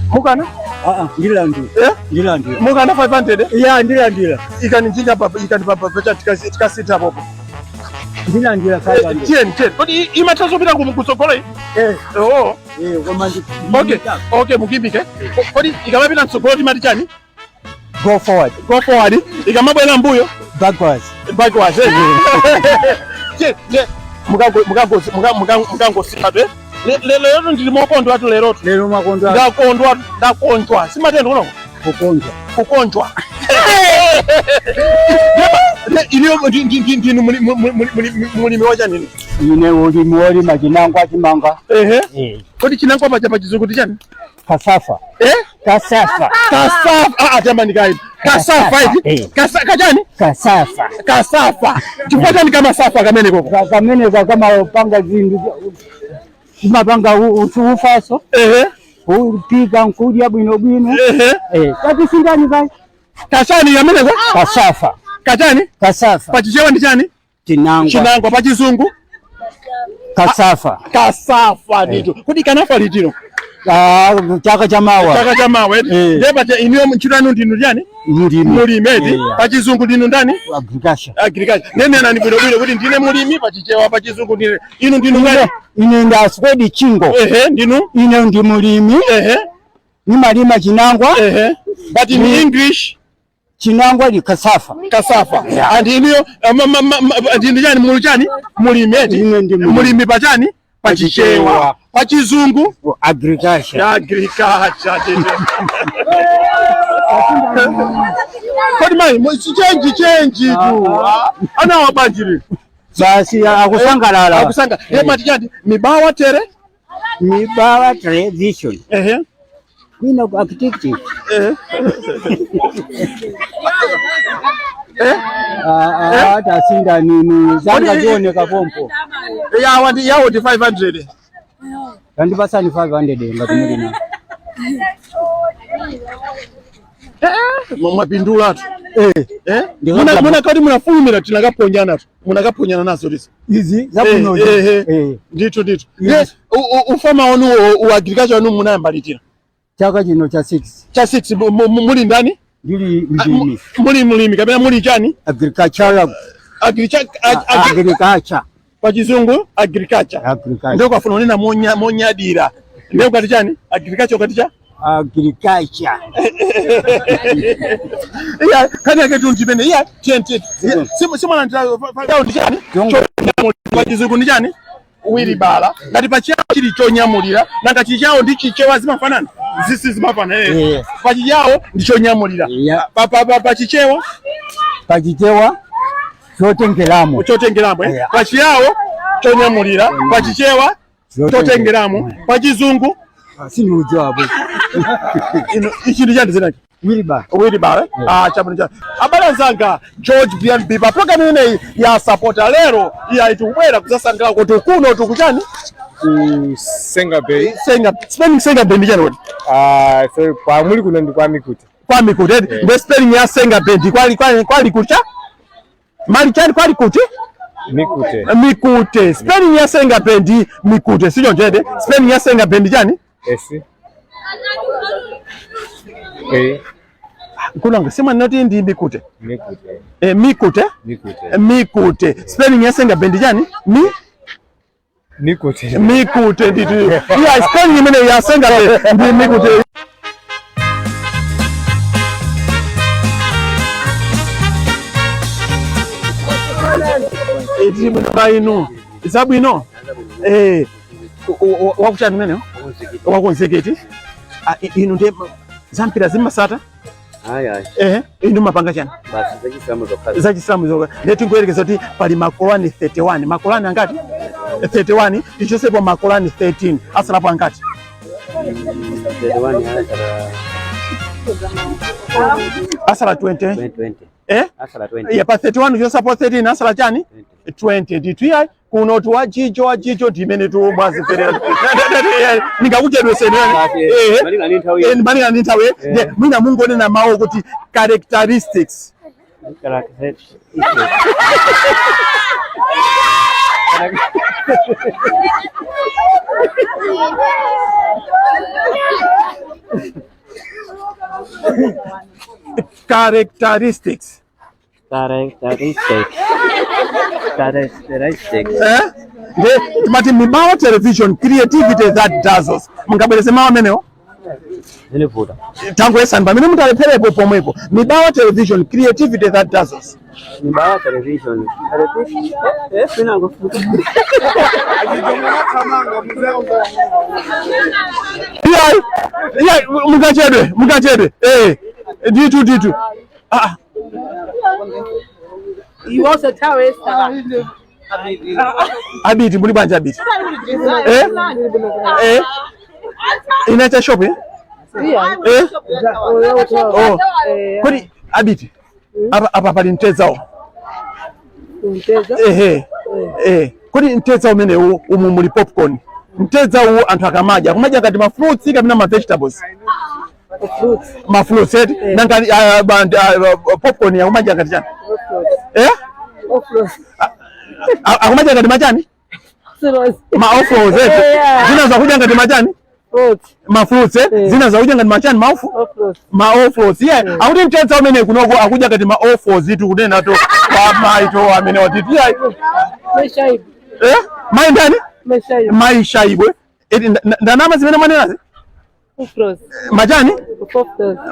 Mukana? Ah, ndilandira. Eh? Ndilandira. Mukana 500? Yeah, ndilandira. Ikanichinja papa, ikani papa pacha tikasita popo. Ndilandira 500. Tiyeni, tiyeni. Kodi imatha zopita kutsogolo iyi? Eh, Oh. eh, koma ndi Okay. Okay, mukimbike. Kodi ikamapita mtsogolo timati chani? Go forward, Go forward. Ikamabwera mbuyo backwards. backwards. Eh? Tiye, tiye. Mukango mukango mukangosika tu. Lero ndili mokondwa atu lero tu. Lero makondwa Ndakondwa, ndakondwa. Simatendo kuno. kukonzwa. Kukonjwa. Iliyo ndinu mulimi wachanini? Ine ulimi wolima chinangwa chimanga. Ehe. Eh. Kodi chinangwa pacha pachizungu ndi chani? Cassava. Eh? Cassava. Cassava. Ah, tamani kai. Cassava iti. Eh. Kasa kachani? Cassava. Cassava. Chifukwa chani kama safa kamene koko? Kamene kakamapanga zinthu kumapanga ufaso Ehe. kupika nkudya bwino bwino. Ehe. Eh, katisindani kai Kachani kamene ko? Cassava. Kachani? Cassava. Pachichewa ndi chani? Chinangwa. Chinangwa pachizungu? Cassava. Cassava ndithu. Kodi kanafa litiro? Ah, chaka cha mawa. Chaka cha mawa eti. Eh. Ndiye pacha iniyo ntchito yanu ndinu chani? Mulimi. Mulimi eti. Eh. Pachizungu ndinu ndani? Agriculture. Agriculture. Nenenani bwino bwino kuti ndine mulimi pachichewa, pachizungu ndine. Inu ndinu ndani? Ine ndaswedi chingo. Ehe, ndinu? Ine ndi mulimi. Ehe. Nimalima chinangwa. Ehe. But in English Chinangwa li cassava. Cassava. And iniyo ndinu chani muli chani? Mulimi eti. Ine ndi mulimi. Mulimi pachani? Pachichewa. Pachichewa. Pa chizungu Agriculture. Agriculture. Kodi mai change change tu. Ana wabanjiri. Basi akusangalala. Akusanga. Ye mati chati Mibawa tere? Mibawa Television. Ehe. Kwina activity. Ehe. Eh? Ah, tasinda nini zanga Kodi- zioneka pompo. Yawa ndi yawo ndi 500. Tandipasani 500 ngati muli na. Mwapindula tu. Eh. Eh? Muna muna kati munafulumira tinakaponyana tu. Munakaponyana nazo lisi. Izi zabwino. Eh, eh. Ndithu ndithu. Yes, ufama wanu u agriculture wanu munayamba litira. Chaka chino cha 6. Cha 6 muli ndani? Ndili mlimi. Muli mlimi kapena muli chani? Agriculture. Agriculture. Pa chizungu agriculture. Agriculture. Ndio kwafuna unena monya monyadira. Ndio ukati chani? Agriculture ukati cha? Agriculture. Iya, kani yake tu ndipene. Iya, TNT. Simu simu anataka ndi chani? Pa chizungu ndi chani? Wilibala. Ngati pa chiyawo chili chonyamulira, nanga chichawo ndi chichewa zimafanana? Zisi zimafanana. Eh. Yeah. Pa chichawo ndi chonyamulira. Yeah. Pa pa pa, pa chichewa Pa chichewa chotengeramo. Chotengeramo eh. Yeah. Pa chiyawo chonyamulira, pa chichewa chotengeramo, pa chizungu Sindiudziwa apo. Ino ichi ndi chani zinachi? Wilibala. Wilibala. Ah, chabwino cha. Abale anzanga George BNB pa program imeneyi ya supporter lero iya itikubwera kudzasangala kuti kuno tikuchani? Ku Senga Bay. Senga, spelling Senga Bay ndi chani kuti? Ah, so kwamuli kuno ndi kwa Mikute. Kwa Mikute. Yeah. Ndi spelling ya Senga Bay ndi kwali kwali kwali kucha? Mali chani kwali kuti? Mikute. Mikute. Spelling ya Senga Bay ndi Mikute. Sicho njede? Spelling ya Senga Bay ndi chani? S A Kulanga sema noti ndi Mikute. Mikute. Eh, Mikute. Mikute. Mikute. Spelling ya Senga Bay ndi chani? Mi Mikute. Mikute ndithu. Iya, spelling imene ya Senga Bay ndi Mikute. Tili bwino inu zabwino eh wakuchani umenewo wakonzeketi. Ah, inu ndiye zampira zimasata. Ayi ayi. Eh, inu mapanga chani? Basi zachisilamu zokha. Zachisilamu zokha. Ndiye tingoyerekeza kuti pali makolani 31. Makolani angati? 31. Tichosepo makolani 13, asalapo angati? 31 asala. Asala 20. 20. Eh? Asala 20. Ya, pa 31 uchosapo 13 asala chani? 20. Ndithu iyayi kuno tu wajijo wajijo ndimene tu mwazimverera ningakuchedweseni. Basi, malinga ndi nthawi. Eh, malinga ndi nthawi. Ndiye mwina mungonena mawu kuti characteristics. Characteristics. Characteristics. Characteristics. Characteristics. Eh? Nde timati Mibawa Television, creativity that dazzles. Mungabwereze mawu amenewo? Zinivuta. Tangoyesani pamene mutalepherepo pomwepo. Mibawa Television, creativity that dazzles. Mibawa Television. Television. Eh, eh, sinangofuta. Iya, iya, mungachedwe, mungachedwe. Eh, ndithu ndithu. Ah, Iwonso nthawi esitaka. Abiti muli bwanji abiti? Eh? Eh? Inacha shop eh? Eh? Oh. Kodi abiti apa apa pali mtedzawo. Ehe. Eh. Kodi mtedza umenewu umu muli popcorn. Mtedza uwu anthu akamadya, akumadya ngati ma fruits kapena ma vegetables? Ma fruits eti? Nanga popcorn akumadya ngati chani? Eh? Akumadya ngati machani? Ma offals eti? Zina zakudya ngati machani? Ma fruits eh? Zina zakudya ngati machani maufu? Ma offals. Yeah. Akuti mtedza umene kunoko akudya ngati ma offals itu kunena to kwa maito amene watiti. Yeah. Eh? Mai ndani? Mai Shaibwe. Eti ndanama zimene mwanenazi? Machani?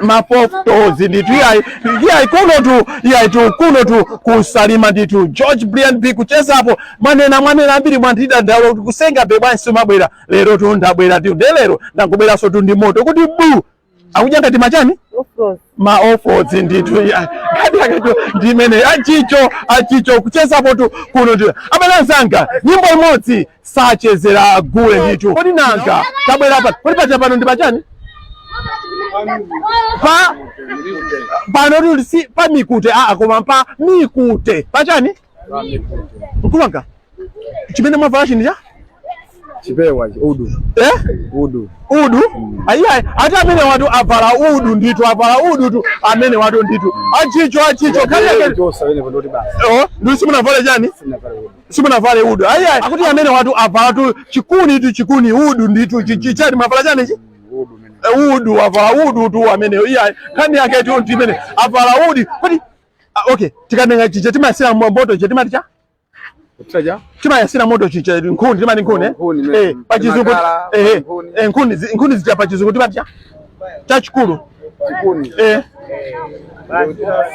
Mapoftos ndithu. Iyayi, iyayi, kunotu, iyayi tu kunotu kuSalima ndithu, George Brian B kuchezapo. Mwanena, mwanena ambiri, mwandidandaula kuti kusenga be bwanji simabwera. Lero tu ndabwera tu, nde lero ndangobweranso tu ndi moto kuti bu. Akudya ngati machani? Ma offals ndithu. Kadi akacho ndimene achicho achicho kuchezapo tu kuno ndithu. Abale anzanga, nyimbo imodzi sachezera gule ndithu. Kodi nanga tabwera pa, kodi pacha pano ndi pachani? Pa pano tuli si pa Mikute, aa, koma pa Mikute pachani? Mkulu wanga, chimene mwavala chini cha Chipewa udu. Eh? Udu. Udu. Ayiayi, ati amene watu avala udu ndithu, avala udu tu amene watu ndithu. Achicho, achicho, khali yake Chosa wene ndoti basi. Oh, ndi simunavale chani? Simunavale udu. Ayiayi, akuti amene watu avala tu chikuni tu, chikuni udu ndithu. Chani mwavala chani chi? Udu, avala udu tu amene. Iyayi, nkhani yake tu ndimene avala udu. Kodi ah, okay, tikanenga chicha timayasira moto chicha timati cha? Kutaja? Timayasira moto chicha nkhuni, timati nkhuni, eh? Nkhuni, Eh, pachizungu makala, eh, nkhuni. eh, nkhuni nkhuni zija pachizungu timati cha chachikulu? Chikuni. Eh.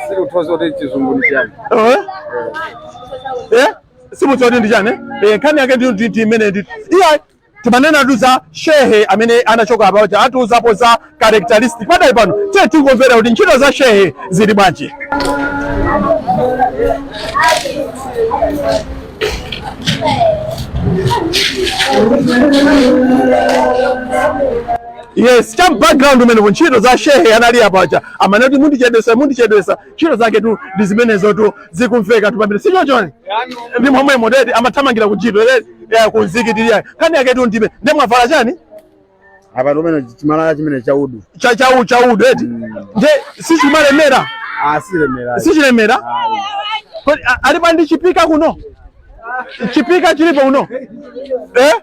Siri kuthoza kuti chizungu ndi chani. Eh? Eh? Simudziwa kuti ndi chani? Eh, nkhani yake ndi imene ndi. Iya, timanena tu za shehe amene anachoka apa cha atiuzapo za characteristic. Padali pano tiye tingomvera kuti ntchito za shehe zili bwanji. Yes, cha background umene ntchito za shehe anali apacha amene kuti mundichedwesa, mundichedwesa. Ntchito zake tu ndi zimenezo tu zikumveka tu pamene sichochoni ndi momwemo ndeti amathamangira ku ntchito ya ku mzikiti ya nkhani yake tu ndime. Ndi mwavala chani? Apa umene chimalaya chimene cha udu. Cha cha cha udu eti? Nde sichimalemera? Ah, silemera. Sichilemera. Kodi alipo ndi chipika kuno? Chipika chilipo kuno, eh?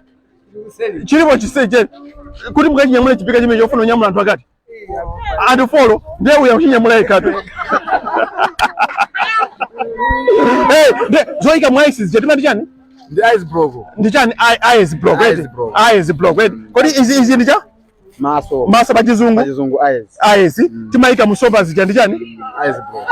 Chilipo chiseche kuti mukachinyamula chipika chimene chofuna kunyamula anthu akati anthu 4, ndiye uya kuchinyamula yekhatu. Eh, nde zoyika mwa ice zija timati chani? Ndi ice block. Ndi chani? Ice block eti? Ice block. Ice block eti? Kodi izi ndi cha Maso. Maso pachizungu? Pachizungu ice. Ice timayika musomba zija ndi chani? Ice block.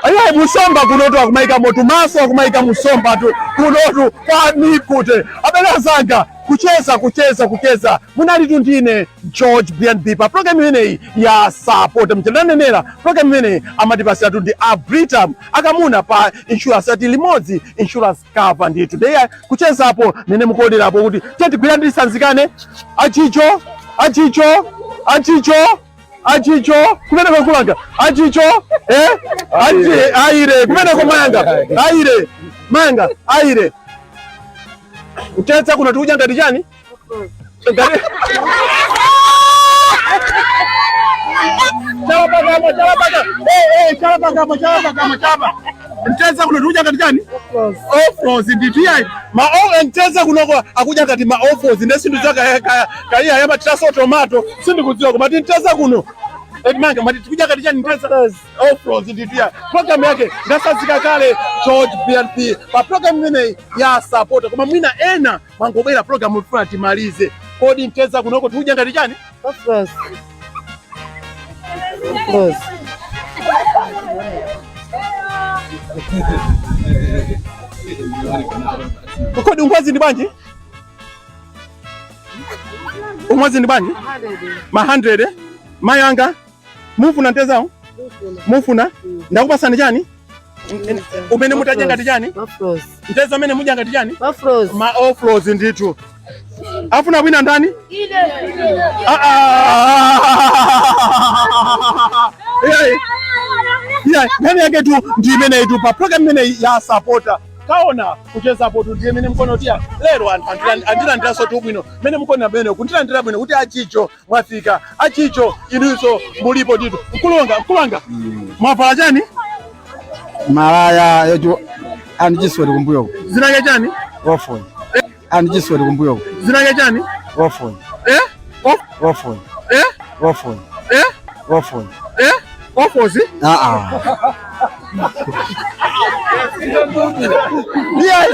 Ayi, musomba kunotu akumayika moto maso, akumayika musomba tu kunotu kwa Mikute. Abale azanga, kucheza, kucheza, kucheza, munali tu ndine George BNB pa program imeneyi ya Support. Mchandanenera program imeneyi amatipasira tu ndi a Britam akamuna pa insurance, ati limodzi insurance cover ndithu. Ndiye kuchezapo nene mukuonerapo kuti tiye ndisanzikane. Achicho, achicho, achicho, achicho kumene kwakulanga, achicho, eh, achi aire kumene komayanga aire manga aire mtetsa kuno tikuja ngati chani? Ngati chalapakama, chalapaka, eh, eh, chalapakama, chalapakama, chapa mtetsa kuno tikuja ngati chani? Offals ndithu. Iyayi, ma o mtetsa kunoko akuja ngati ma offals, ndi sinthu zaka kaiya yamatiraso tomato sindikudziwa, koma ti mtetsa kuno manga mati tikuja ngati chani? Mtetsa offals ndithu. Ya program yake ndasazika kale George BNP pa program imeneyi ya Support, koma mwina ena mwangobwera program tifuna timalize. Kodi mtetsa kunoko tikuja ngati chani? Offals. Offals. Kodi umodzi ndi bwanji? Umodzi ndi bwanji? Ma 100, eh? Mayanga mufuna mtezawo? Mufuna? Ndakupasani chani umene mutadya ngati chani? Offals. Mteza umene mudya ngati chani? Offals. Ma offals ndithu. Afuna wina ndani? Ah, ah. Yeah, yeah, nkhani yake tu ndi imeneyi tu pa program imeneyi ya Supporter. Kaona kuchezapo tu ndiye imene mkono tiya lero anthu andilandiranso tu bwino mene mukona bwino kundilandira bwino kuti achicho mwafika, achicho inunso mulipo ndithu. Mkulonga, mkulanga, mwavala chani? Malaya yetu andichisweti kumbuyoko. Zinake chani? Ofon. Andichisweti kumbuyoko. Zinake chani? Ofon. Eh? Off? Ofon. Eh? Ofon. Eh? Ofon. Eh? Offals? Ah ah. Yeah.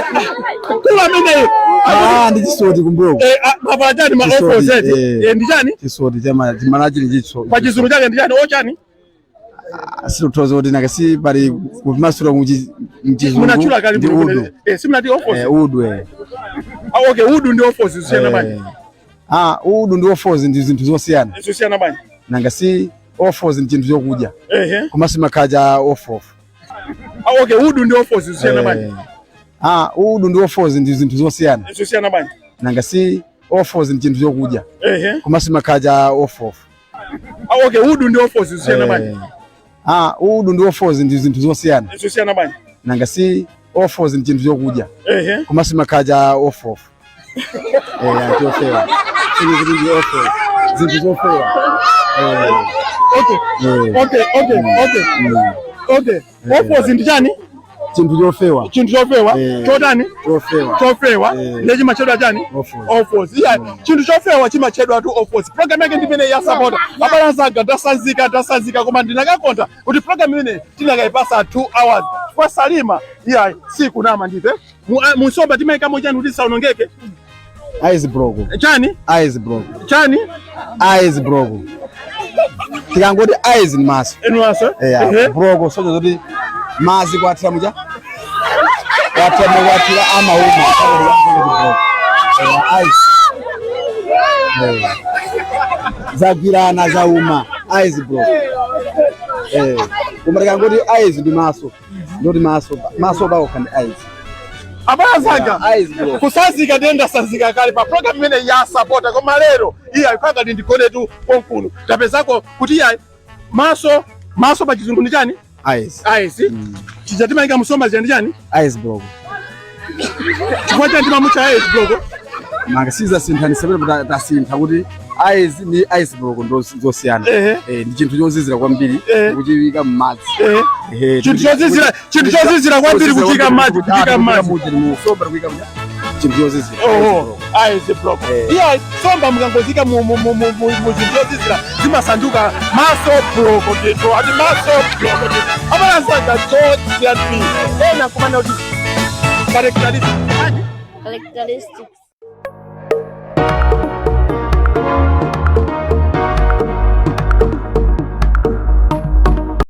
Kula ameneyi. Ah, ndichisweti kumbuyoko. Eh, ah, Avala chani ma Chisoti, offals eti? eh. Eh, ndi chani? Chisoti chama chimana chili chiso. Pa chizungu chake ndi chani? O chani? Sitothoza kuti nakasi pali kumasula mchizungu. Munachula kali ndi bwino udu. bwino. Eh, simunati offals. Eh, udu eh. Ah, okay, udu ndi offals zisiyana bwanji? Eh. Ah, udu ndi offals ndi zinthu zosiyana. Zosiyana bwanji? Nanga si offals ndi chinthu chokudya. Ehe. Komanso makhaja off. Ah, okay, udu ndi offals zisiyana bwanji? Ah, udu ndi offals ndi zinthu zosiyana. Zosiyana bwanji? Nanga si offals ndi chinthu chokudya. Ehe. Komanso makhaja off. Ah, okay, udu ndi offals zisiyana bwanji? Ah, udu ndi offals ndi zinthu zosiyana. Zosiyana bwanji? Nanga si offals ndi chinthu chokudya. Ehe. Komanso makhaja off. Eh, anthu ofewa. Chinthu kuti ndi off. Zinthu zofewa. Eh. Okay. Eh. Okay. Okay. Offals ndi chani? Chinthu chofewa. Chinthu chofewa. Chotani? Chofewa. Chofewa. Ndiye chimachedwa chani? Offals. Yeah, chinthu chofewa chimachedwa tu offals. Program yake ndi imene ya sapota. Abale anzanga tasanzika tasanzika koma ndinakakonda kuti program imene tinakayipasa 2 hours. Kwa Salima, yeah, sikunama ndipe. Mu nsomba timayikamo chani kuti isaonongeke? Ice block. Chani? Ice block. Chani? Ice block. Tikangoti ice ni maso. Enu maso? Yeah, Ehe. block soja zoti mazi kwathira muja. Kwathira mu kwathira amauma. Eh, ice. Eh. Zagwirana zauma. Ice block. Eh. Koma tikangoti ice ndi maso. Ndoti maso. Maso paokha ndi ice. Abale anzanga Yeah, ice block. kusanzika ndiye ndasanzika kale pa program imene ya sapota koma lero iya ipanga ndi ndikonetu konkuno tapezako kuti iya maso maso pa chizungu ndi chani? Ice. Ice. Chija timayika musomba chija ndi chani? Ice block. Chifukwa chani timamutcha ice block? Manga sizasinthanisa pamene tasintha kuti ice ndi ice block ndo zosiyana. Ehe. Eh, ndi chinthu chozizira kwambiri kuchiyika m'madzi. Ehe. Eh, Chinthu chozizira kwambiri kuchiyika m'madzi, kuchiyika m'madzi. Musomba kuyika chinthu chozizira. Oho, ice block. Iya, somba mukangozika mu mu mu mu mu mu zinthu zozizira zimasanduka maso block ndithu, ati maso block ndithu. Abale anzanga George Gladby. Ena kumana kuti characteristics. Characteristics.